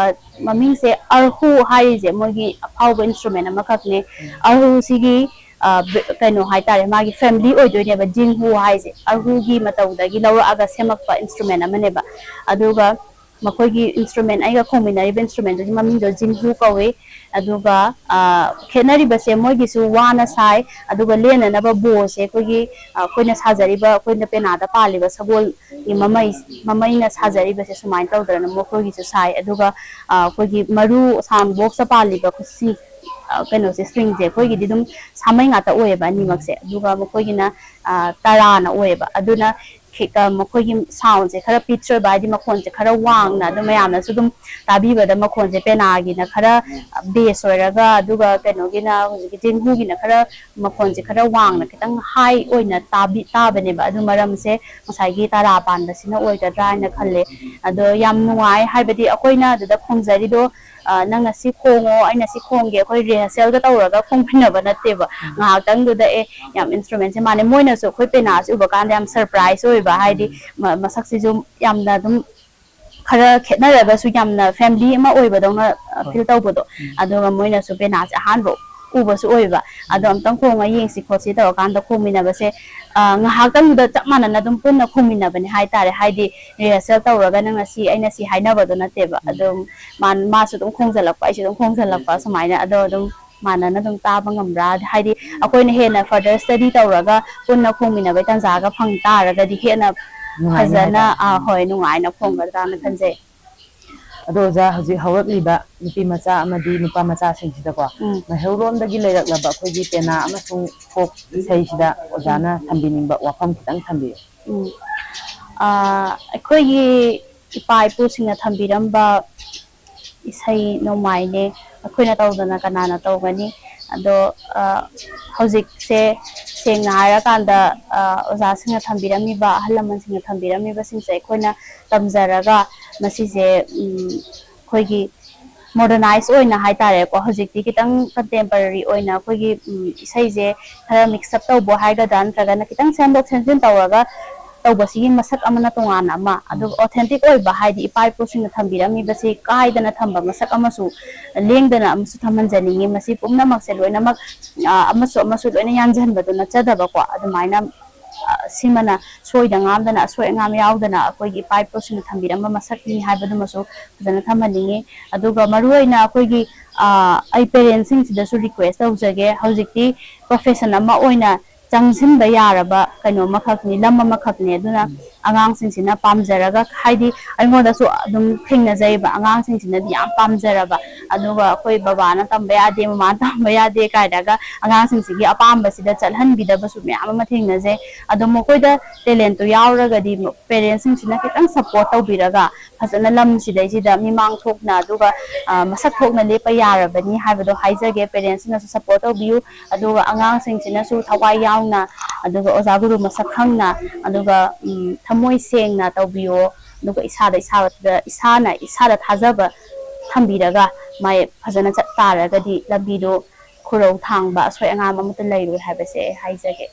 ꯃꯃꯤꯡꯁꯦ ꯑꯔꯍꯨ ꯍꯥꯏꯔꯤꯁꯦ ꯃꯣꯏꯒꯤ ꯑꯐꯥꯎꯕ instrument ꯑꯃꯈꯛꯅꯦ꯫ ꯑꯔꯍꯨꯁꯤꯒꯤ ꯀꯩꯅꯣ ꯍꯥꯏꯇꯥꯔꯦ, ꯃꯥꯒꯤ family ꯑꯣꯏꯗꯣꯏꯅꯦꯕ ꯖꯤꯡꯍꯨ ꯍꯥꯏꯁꯦ꯫ ꯑꯔꯍꯨꯒꯤ ꯃꯇꯧꯗꯒꯤ ꯂꯧꯔꯛꯑꯒ ꯁꯦꯝꯃꯛꯄ instrument ꯑꯃꯅꯦꯕ꯫ ꯑꯗꯨꯒ ꯃꯈꯣꯏꯒꯤ instrument, ꯑꯩꯒ ꯈꯣꯡꯃꯤꯟꯅꯔꯤꯕ instrumentꯗꯨꯒꯤ ꯃꯃꯤꯡꯗꯣ ꯖꯤꯡꯍꯨ ꯀꯧꯏ꯫ ꯑꯗꯨꯒ ꯈꯦꯠꯅꯔꯤꯕꯁꯦ ꯃꯣꯏꯒꯤꯁꯨ ꯋꯥꯅ ꯁꯥꯏ, ꯑꯗꯨꯒ ꯂꯦꯟꯅꯅꯕ bowꯁꯦ ꯑꯩꯈꯣꯏꯒꯤ ꯑꯩꯈꯣꯏꯅ ꯁꯥꯖꯔꯤꯕ, ꯑꯩꯈꯣꯏꯅ ꯄꯦꯅꯥꯗ ꯄꯥꯜꯂꯤꯕ ꯁꯒꯣꯜꯒꯤ ꯃꯃꯩ ꯃꯃꯩꯅ ꯁꯥꯖꯔꯤꯕꯁꯦ ꯁꯨꯃꯥꯏꯅ ꯇꯧꯗꯅ ꯃꯈꯣꯏꯒꯤꯁꯨ ꯁꯥꯏ꯫ ꯑꯗꯨꯒ ꯑꯩꯈꯣꯏꯒꯤ ꯃꯔꯨ sound boxꯇ ꯄꯥꯜꯂꯤꯕ ꯈꯨꯠꯁꯤ ꯀꯩꯅꯣꯁꯦ, stringꯁꯦ ꯑꯩꯈꯣꯏꯒꯤꯗꯤ ꯑꯗꯨꯝ ꯁꯥꯃꯩ ꯉꯥꯛꯇ ꯑꯣꯏꯌꯦꯕ ꯑꯅꯤꯃꯛꯁꯦ꯫ ꯑꯗꯨꯒ ꯃꯈꯣꯏꯒꯤꯅ ꯇꯔꯥꯅ ꯑꯣꯏꯌꯦꯕ꯫ ꯑꯗꯨꯅ ꯃꯈꯣꯏꯒꯤ soundꯁꯦ ꯈꯔ pitch ꯑꯣꯏꯕ, ꯍꯥꯏꯗꯤ ꯃꯈꯣꯟꯁꯦ ꯈꯔ ꯋꯥꯡꯅ, ꯑꯗꯨꯝ ꯃꯌꯥꯝꯅꯁꯨ ꯑꯗꯨꯝ ꯇꯥꯕꯤꯕꯗ ꯃꯈꯣꯟꯁꯦ ꯄꯦꯅꯥꯒꯤꯅ ꯈꯔ bass ꯑꯣꯏꯔꯒ, ꯑꯗꯨꯒ ꯀꯩꯅꯣꯒꯤꯅ, ꯍꯧꯖꯤꯛꯀꯤ ꯖꯤꯡꯍꯨꯒꯤꯅ ꯈꯔ ꯃꯈꯣꯟꯁꯦ ꯈꯔ ꯋꯥꯡꯅ, ꯈꯤꯇꯪ high ꯑꯣꯏꯅ ꯇꯥꯕꯤ ꯇꯥꯕꯅꯦꯕ꯫ ꯑꯗꯨ ꯃꯔꯝꯁꯦ ꯉꯁꯥꯏꯒꯤ ꯇꯔꯥ ꯄꯥꯟꯕꯁꯤꯅ ꯑꯣꯏꯒꯗ꯭ꯔꯥ ꯍꯥꯏꯅ ꯈꯜꯂꯦ꯫ ꯑꯗꯣ ꯌꯥꯝ ꯅꯨꯡꯉꯥꯏ, ꯍꯥꯏꯕꯗꯤ ꯑꯩꯈꯣꯏꯅ ꯑꯗꯨꯗ ꯈꯣꯡꯖꯔꯤꯗꯣ, ꯅꯪꯅ ꯁꯤ ꯈꯣꯡꯉꯣ, ꯑꯩꯅ ꯁꯤ ꯈꯣꯡꯒꯦ, ꯑꯩꯈꯣꯏ rehearsalꯒ ꯇꯧꯔꯒ ꯈꯣꯡꯃꯤꯟꯅꯕ ꯅꯠꯇꯦꯕ꯫ ꯉꯥꯏꯍꯥꯛꯇꯪꯗꯨꯗ ꯑꯦ, ꯌꯥꯝ instrumentꯁꯦ ꯃꯥꯟꯅꯩ꯫ ꯃꯣꯏꯅꯁꯨ ꯑꯩꯈꯣꯏ ꯄꯦꯅꯥꯁꯦ ꯎꯕ ꯀꯥꯟꯗ ꯌꯥꯝ surprise ꯑꯣꯏꯕ, ꯍꯥꯏꯗꯤ ꯃꯁꯛꯁꯤꯁꯨ ꯌꯥꯝꯅ ꯑꯗꯨꯝ ꯈꯔ ꯈꯦꯠꯅꯔꯒꯁꯨ ꯌꯥꯝꯅ family ꯑꯃ ꯑꯣꯏꯕꯗꯧꯅ feel ꯇꯧꯕꯗꯣ꯫ ꯑꯗꯨꯒ ꯃꯣꯏꯅꯁꯨ ꯄꯦꯅꯥꯁꯦ ꯑꯍꯥꯟꯕ ꯎꯕꯁꯨ ꯑꯣꯏꯕ꯫ ꯑꯗꯣ ꯑꯝꯇꯪ ꯈꯣꯡꯉ ꯌꯦꯡꯁꯤ ꯈꯣꯠꯁꯤ ꯇꯧꯔꯀꯥꯟꯗ ꯈꯣꯡꯃꯤꯟꯅꯕꯁꯦ ꯉꯥꯏꯍꯥꯛꯇꯪꯗꯨꯗ ꯆꯞ ꯃꯥꯟꯅꯅ ꯑꯗꯨꯝ ꯄꯨꯟꯅ ꯈꯣꯡꯃꯤꯟꯅꯕꯅꯦ ꯍꯥꯏꯇꯥꯔꯦ꯫ ꯍꯥꯏꯗꯤ rehearsal ꯇꯧꯔꯒ ꯅꯪꯅ ꯁꯤ, ꯑꯩꯅ ꯁꯤ ꯍꯥꯏꯅꯕꯗꯣ ꯅꯠꯇꯦꯕ꯫ ꯑꯗꯨꯝ ꯃꯥꯁꯨ ꯑꯗꯨꯝ ꯈꯣꯡꯖꯜꯂꯛꯄ, ꯑꯩꯁꯨ ꯑꯗꯨꯝ ꯈꯣꯡꯖꯜꯂꯛꯄ, ꯁꯨꯃꯥꯏꯅ꯫ ꯑꯗꯣ ꯑꯗꯨꯝ ꯃꯥꯟꯅꯅ ꯑꯗꯨꯝ ꯇꯥꯕ ꯉꯝꯕ꯭ꯔꯥ? ꯍꯥꯏꯗꯤ ꯑꯩꯈꯣꯏꯅ ꯍꯦꯟꯅ further study ꯇꯧꯔꯒ ꯄꯨꯟꯅ ꯈꯣꯡꯃꯤꯟꯅꯕꯩ ꯇꯥꯟꯖꯥꯒ ꯐꯪ ꯇꯥꯔꯒꯗꯤ ꯍꯦꯟꯅ ꯐꯖꯅ, ꯍꯣꯏ, ꯅꯨꯡꯉꯥꯏꯅ ꯈꯣꯡꯒꯗ꯭ꯔꯥꯅ ꯈꯟꯖꯩ꯫ ꯑꯗꯣ ꯑꯣꯖꯥ, ꯍꯧꯖꯤꯛ ꯍꯧꯔꯛꯂꯤꯕ ꯅꯨꯄꯤ ꯃꯆꯥ ꯑꯃꯗꯤ ꯅꯨꯄꯥ ꯃꯆꯥꯁꯤꯡꯁꯤꯗꯀꯣ, ꯃꯩꯍꯧꯔꯣꯟꯗꯒꯤ ꯂꯩꯔꯛꯂꯕ ꯑꯩꯈꯣꯏꯒꯤ ꯄꯦꯅꯥ ꯑꯃꯁꯨꯡ ꯐꯣꯛ ꯏꯁꯩꯁꯤꯗ ꯑꯣꯖꯥꯅ ꯊꯝꯕꯤꯅꯤꯡꯕ ꯋꯥꯐꯝ ꯈꯤꯇꯪ ꯊꯝꯕꯤꯌꯨ꯫ ꯎꯝ꯫ ꯑꯩꯈꯣꯏꯒꯤ ꯏꯄꯥ ꯏꯄꯨꯁꯤꯡꯅ ꯊꯝꯕꯤꯔꯝꯕ ꯏꯁꯩ ꯅꯣꯡꯃꯥꯏꯅꯦ꯫ ꯑꯩꯈꯣꯏꯅ ꯇꯧꯗꯅ ꯀꯅꯥꯅ ꯇꯧꯒꯅꯤ? ꯑꯗꯣ ꯍꯧꯖꯤꯛꯁꯦ ꯁꯦꯡꯅ ꯍꯥꯏꯔꯀꯥꯟꯗ ꯑꯣꯖꯥꯁꯤꯡꯅ ꯊꯝꯕꯤꯔꯝꯃꯤꯕ, ꯑꯍꯜ ꯂꯃꯟꯁꯤꯡꯅ ꯊꯝꯕꯤꯔꯝꯃꯤꯕꯁꯤꯡꯁꯦ ꯑꯩꯈꯣꯏꯅ ꯇꯝꯖꯔꯒ ꯃꯁꯤꯁꯦ ꯑꯩꯈꯣꯏꯒꯤ modernise ꯑꯣꯏꯅ ꯍꯥꯏꯇꯥꯔꯦꯀꯣ, ꯍꯧꯖꯤꯛꯇꯤ ꯈꯤꯇꯪ contemporary ꯑꯣꯏꯅ ꯑꯩꯈꯣꯏꯒꯤ ꯏꯁꯩꯁꯦ ꯈꯔ mix up ꯇꯧꯕ ꯍꯥꯏꯒꯗ꯭ꯔꯥ, ꯅꯠꯇ꯭ꯔꯒꯅ ꯈꯤꯇꯪ ꯁꯦꯝꯗꯣꯛ ꯁꯦꯝꯖꯤꯟ ꯇꯧꯔꯒ ꯇꯧꯕꯁꯤꯒꯤ ꯃꯁꯛ ꯑꯃꯅ ꯇꯣꯉꯥꯟꯅ ꯑꯃ, ꯑꯗꯨꯒ authentic ꯑꯣꯏꯕ, ꯍꯥꯏꯗꯤ ꯏꯄꯥ ꯏꯄꯨꯁꯤꯡꯅ ꯊꯝꯕꯤꯔꯝꯃꯤꯕꯁꯤ ꯀꯥꯏꯗꯅ ꯊꯝꯕ ꯃꯁꯛ ꯑꯃꯁꯨ ꯂꯦꯡꯗꯅ ꯑꯃꯁꯨ ꯊꯝꯍꯟꯖꯅꯤꯡꯉꯤ꯫ ꯃꯁꯤ ꯄꯨꯝꯅꯃꯛꯁꯦ ꯂꯣꯏꯅꯃꯛ, ꯑ, ꯑꯃꯁꯨ ꯑꯃꯁꯨ ꯂꯣꯏꯅ ꯌꯥꯟꯁꯤꯟꯕꯗꯣ ꯅꯠꯆꯗꯕꯀꯣ, ꯑꯗꯨꯃꯥꯏꯅ, ꯑ, ꯁꯤꯃꯅ ꯁꯣꯏꯗ ꯉꯥꯝꯗꯅ, ꯑꯁꯣꯏ ꯑꯉꯥꯝ ꯌꯥꯎꯗꯅ ꯑꯩꯈꯣꯏꯒꯤ ꯏꯄꯥ ꯏꯄꯨꯁꯤꯡꯅ ꯊꯝꯕꯤꯔꯝꯕ ꯃꯁꯛꯅꯤ ꯍꯥꯏꯕꯗꯨꯃꯁꯨ ꯐꯖꯅ ꯊꯝꯍꯟꯅꯤꯡꯉꯤ꯫ ꯑꯗꯨꯒ ꯃꯔꯨꯑꯣꯏꯅ ꯑꯩꯈꯣꯏꯒꯤ, ꯑ, ꯑꯩ parents ꯁꯤꯡꯁꯤꯗꯁꯨ request ꯇꯧꯖꯒꯦ, ꯍꯧꯖꯤꯛꯇꯤ profession ꯑꯃ ꯑꯣꯏꯅ ꯆꯪꯁꯤꯟꯕ ꯌꯥꯔꯕ ꯀꯩꯅꯣ ꯑꯃꯈꯛꯅꯤ, ꯂꯝ ꯑꯃꯈꯛꯅꯤ꯫ ꯑꯗꯨꯅ ꯑꯉꯥꯡꯁꯤꯡꯁꯤꯅ ꯄꯥꯝꯖꯔꯒ, ꯍꯥꯏꯗꯤ ꯑꯩꯉꯣꯟꯗꯁꯨ ꯑꯗꯨꯝ ꯊꯦꯡꯅꯖꯩꯕ, ꯑꯉꯥꯡꯁꯤꯡꯁꯤꯅꯗꯤ ꯌꯥꯝ ꯄꯥꯝꯖꯔꯕ, ꯑꯗꯨꯒ ꯑꯩꯈꯣꯏ ꯕꯕꯥꯅ ꯇꯝꯕ ꯌꯥꯗꯦ, ꯃꯃꯥꯅ ꯇꯝꯕ ꯌꯥꯗꯦ ꯀꯥꯏꯅꯒ ꯑꯉꯥꯡꯁꯤꯡꯁꯤꯒꯤ ꯑꯄꯥꯝꯕꯁꯤꯗ ꯆꯠꯍꯟꯕꯤꯗꯕꯁꯨ ꯃꯌꯥꯝ ꯑꯃ ꯊꯦꯡꯅꯖꯩ꯫ ꯑꯗꯣ ꯃꯈꯣꯏꯗ talent ꯇꯣ ꯌꯥꯎꯔꯒꯗꯤ parents ꯁꯤꯡꯁꯤꯅ ꯈꯤꯇꯪ support ꯇꯧꯕꯤꯔꯒ ꯐꯖꯅ ꯂꯝꯁꯤꯗꯩꯁꯤꯗ ꯃꯤꯃꯥꯡ ꯊꯣꯛꯅ, ꯑꯗꯨꯒ, ꯑ, ꯃꯁꯛ ꯊꯣꯛꯅ ꯂꯦꯞꯄ ꯌꯥꯔꯕꯅꯤ ꯍꯥꯏꯕꯗꯣ ꯍꯥꯏꯖꯒꯦ꯫ Parents ꯁꯤꯡꯅꯁꯨ support ꯇꯧꯕꯤꯌꯨ, ꯑꯗꯨꯒ ꯑꯉꯥꯡꯁꯤꯡꯁꯤꯅꯁꯨ ꯊꯋꯥꯏ ꯌꯥꯎꯅ, ꯑꯗꯨꯒ ꯑꯣꯖꯥ ꯒꯨꯔꯨ ꯃꯁꯛ ꯈꯪꯅ, ꯑꯗꯨꯒ, ꯎꯝ, ꯊꯃꯣꯏ ꯁꯦꯡꯅ ꯇꯧꯕꯤꯌꯣ꯫ ꯑꯗꯨꯒ ꯏꯁꯥꯗ, ꯏꯁꯥꯗ, ꯏꯁꯥꯅ ꯏꯁꯥꯗ ꯊꯥꯖꯕ ꯊꯝꯕꯤꯔꯒ ꯃꯥꯏ ꯐꯖꯅ ꯆꯠ ꯇꯥꯔꯒꯗꯤ ꯂꯝꯕꯤꯗꯣ ꯈꯨꯔꯧ ꯊꯥꯡꯕ, ꯑꯁꯣꯏ ꯑꯉꯥꯝ ꯑꯃꯠꯇ ꯂꯩꯔꯣꯏ ꯍꯥꯏꯕꯁꯦ ꯑꯩ ꯍꯥꯏꯖꯒꯦ꯫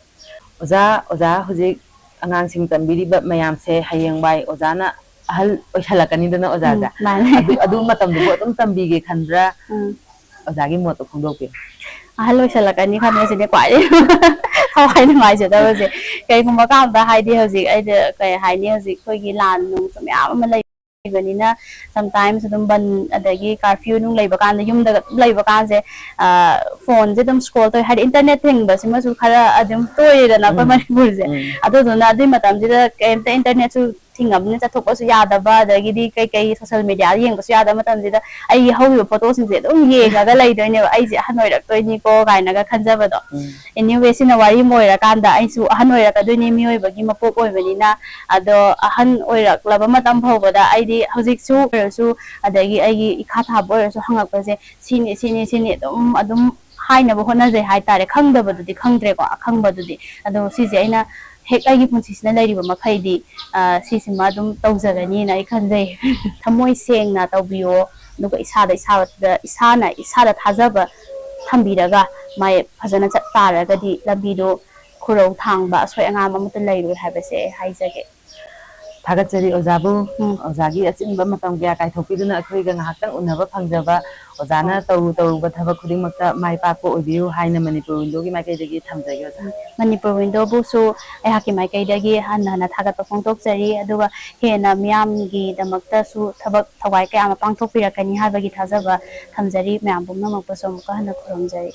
ꯑꯣꯖꯥ, ꯑꯣꯖꯥ ꯍꯧꯖꯤꯛ ꯑꯉꯥꯡꯁꯤꯡ ꯇꯝꯕꯤꯔꯤꯕ ꯃꯌꯥꯝꯁꯦ ꯍꯌꯦꯡꯋꯥꯏ ꯑꯣꯖꯥꯅ ꯑꯍꯜ ꯑꯣꯏꯁꯜꯂꯛꯀꯅꯤꯗꯅ ꯑꯣꯖꯥꯁꯦ꯫ ꯎꯝ, ꯃꯥꯅꯦ꯫ ꯑꯗꯨ, ꯑꯗꯨ ꯃꯇꯝꯗꯨꯕꯨ ꯑꯗꯨꯝ ꯇꯝꯕꯤꯒꯦ ꯈꯟꯕ꯭ꯔꯥ? ꯎꯝ꯫ ꯑꯣꯖꯥꯒꯤ ꯃꯣꯠꯇꯣ ꯐꯣꯡꯗꯣꯛꯄꯤꯌꯨ꯫ ꯑꯍꯜ ꯑꯣꯏꯁꯜꯂꯛꯀꯅꯤ ꯈꯟꯕꯁꯤꯅꯦ ꯈ꯭ꯋꯥꯏꯗꯒꯤ ꯊꯋꯥꯏ ꯅꯨꯡꯉꯥꯏꯖꯗꯕꯁꯦ꯫ ꯀꯩꯒꯨꯝꯕ ꯀꯥꯟꯗ, ꯍꯥꯏꯗꯤ ꯍꯧꯖꯤꯛ ꯑꯩꯗ ꯀꯩ ꯍꯥꯏꯅꯤ, ꯍꯧꯖꯤꯛ ꯑꯩꯈꯣꯏꯒꯤ ꯂꯥꯟ ꯅꯨꯡꯁꯨ ꯃꯌꯥꯝ ꯑꯃ ꯂꯩꯕꯅꯤꯅ, sometimes ꯑꯗꯨꯝ ꯕꯟ, ꯑꯗꯒꯤ curfew ꯅꯨꯡ ꯂꯩꯕ ꯀꯥꯟꯗ, ꯌꯨꯝꯗꯒ ꯑꯗꯨꯝ ꯂꯩꯕ ꯀꯥꯟꯁꯦ, ꯑ, phone ꯁꯦ ꯑꯗꯨꯝ scroll ꯇꯧꯋꯦ꯫ ꯍꯥꯏꯗꯤ internet ꯊꯤꯡꯕꯁꯤꯃꯁꯨ ꯈꯔ ꯑꯗꯨꯝ ꯇꯣꯏꯔꯦꯗꯅ ꯑꯩꯈꯣꯏ ꯎꯝ꯫ ꯃꯅꯤꯄꯨꯔꯁꯦ꯫ ꯎꯝ꯫ ꯑꯗꯨꯗꯨꯅ ꯑꯗꯨꯏ ꯃꯇꯝꯁꯤꯗ ꯀꯩꯝꯇ internet ꯁꯨ ꯊꯤꯡꯉꯕꯅꯤꯅ ꯆꯠꯊꯣꯛꯄꯁꯨ ꯌꯥꯗꯕ, ꯑꯗꯒꯤꯗꯤ ꯀꯩꯀꯩ social media ꯌꯦꯡꯕꯁꯨ ꯌꯥꯗꯕ ꯃꯇꯝꯁꯤꯗ ꯑꯩꯒꯤ ꯍꯧꯈꯤꯕ photo ꯁꯤꯡꯁꯦ ꯑꯗꯨꯝ ꯌꯦꯡꯉꯒ ꯂꯩꯗꯣꯏꯅꯦꯕ, ꯑꯩꯁꯦ ꯑꯍꯟ ꯑꯣꯏꯔꯛꯇꯣꯏꯅꯤꯀꯣ ꯀꯥꯏꯅꯒ ꯈꯟꯖꯕꯗꯣ꯫ ꯎꯝ꯫ Anyway, ꯁꯤꯅ ꯋꯥꯔꯤ ꯑꯃ ꯑꯣꯏꯔꯀꯥꯟꯗ, ꯑꯩꯁꯨ ꯑꯍꯟ ꯑꯣꯏꯔꯛꯀꯗꯣꯏꯅꯤ, ꯃꯤꯑꯣꯏꯕꯒꯤ ꯃꯄꯣꯛ ꯑꯣꯏꯕꯅꯤꯅ꯫ ꯑꯗꯣ ꯑꯍꯟ ꯑꯣꯏꯔꯛꯂꯕ ꯃꯇꯝ ꯐꯥꯎꯕꯗ ꯑꯩꯗꯤ ꯍꯧꯖꯤꯛꯁꯨ ꯑꯣꯏꯔꯁꯨ, ꯑꯗꯒꯤ ꯑꯩꯒꯤ ꯏꯈꯥ ꯊꯥꯕ ꯑꯣꯏꯔꯁꯨ ꯍꯪꯉꯛꯄꯁꯦ, ꯁꯤꯅꯤ, ꯁꯤꯅꯤ, ꯁꯤꯅꯤ ꯑꯗꯨꯝ, ꯑꯗꯨꯝ ꯍꯥꯏꯅꯕ ꯍꯣꯠꯅꯖꯩ ꯍꯥꯏꯇꯥꯔꯦ꯫ ꯈꯪꯗꯕꯗꯨꯗꯤ ꯈꯪꯗ꯭ꯔꯦꯀꯣ, ꯑꯈꯪꯕꯗꯨꯗꯤ꯫ ꯑꯗꯣ ꯁꯤꯁꯦ ꯑꯩꯅ ꯍꯦꯛ ꯑꯩꯒꯤ ꯄꯨꯟꯁꯤꯁꯤꯅ ꯂꯩꯔꯤꯕ ꯃꯈꯩꯗꯤ, ꯑ, ꯁꯤꯁꯤꯃ ꯑꯗꯨꯝ ꯇꯧꯖꯒꯅꯤꯅ ꯑꯩ ꯈꯟꯖꯩ꯫ ꯊꯃꯣꯏ ꯁꯦꯡꯅ ꯇꯧꯕꯤꯌꯣ, ꯑꯗꯨꯒ ꯏꯁꯥꯗ, ꯏꯁꯥꯗ, ꯏꯁꯥꯅ ꯏꯁꯥꯗ ꯊꯥꯖꯕ ꯊꯝꯕꯤꯔꯒ ꯃꯥꯏ ꯐꯖꯅ ꯆꯠ ꯇꯥꯔꯒꯗꯤ ꯂꯝꯕꯤꯗꯣ ꯈꯨꯔꯧ ꯊꯥꯡꯕ ꯑꯁꯣꯏ ꯑꯉꯥꯝ ꯑꯃꯠꯇ ꯂꯩꯔꯣꯏ ꯍꯥꯏꯕꯁꯦ ꯑꯩ ꯍꯥꯏꯖꯒꯦ꯫ ꯊꯥꯒꯠꯆꯔꯤ ꯑꯣꯖꯥꯕꯨ꯫ ꯎꯝ꯫ ꯑꯣꯖꯥꯒꯤ ꯑꯆꯤꯟꯕ ꯃꯇꯝ ꯀꯌꯥ ꯀꯥꯏꯊꯣꯛꯄꯤꯗꯨꯅ ꯑꯩꯈꯣꯏꯒ ꯉꯥꯏꯍꯥꯛꯇꯪ ꯎꯅꯕ ꯐꯪꯖꯕ, ꯑꯣꯖꯥꯅ ꯎꯝ꯫ ꯇꯧꯔꯨ ꯇꯧꯔꯨꯕ ꯊꯕꯛ ꯈꯨꯗꯤꯡꯃꯛꯇ ꯃꯥꯏ ꯄꯥꯛꯄ ꯑꯣꯏꯕꯤꯌꯨ ꯍꯥꯏꯅ ꯃꯅꯤꯄꯨꯔ ꯋꯤꯟꯗꯣꯒꯤ ꯃꯥꯏꯀꯩꯗꯒꯤ ꯊꯝꯖꯒꯦ ꯑꯣꯖꯥ꯫ ꯎꯝ꯫ ꯃꯅꯤꯄꯨꯔ ꯋꯤꯟꯗꯣꯕꯨꯁꯨ ꯑꯩꯍꯥꯛꯀꯤ ꯃꯥꯏꯀꯩꯗꯒꯤ ꯍꯟꯅ ꯍꯟꯅ ꯊꯥꯒꯠꯄ ꯐꯣꯡꯗꯣꯛꯆꯔꯤ꯫ ꯑꯗꯨꯒ ꯍꯦꯟꯅ ꯃꯤꯌꯥꯝꯒꯤꯗꯃꯛꯇꯁꯨ ꯊꯕꯛ ꯊꯧꯋꯥꯏ ꯀꯌꯥ ꯑꯃ ꯄꯥꯡꯊꯣꯛꯄꯤꯔꯛꯀꯅꯤ ꯍꯥꯏꯕꯒꯤ ꯊꯥꯖꯕ ꯊꯝꯖꯔꯤ꯫ ꯃꯌꯥꯝ ꯄꯨꯝꯅꯃꯛꯄꯨꯁꯨ ꯑꯃꯨꯛꯀ ꯍꯟꯅ ꯈꯨꯔꯨꯝꯖꯔꯤ꯫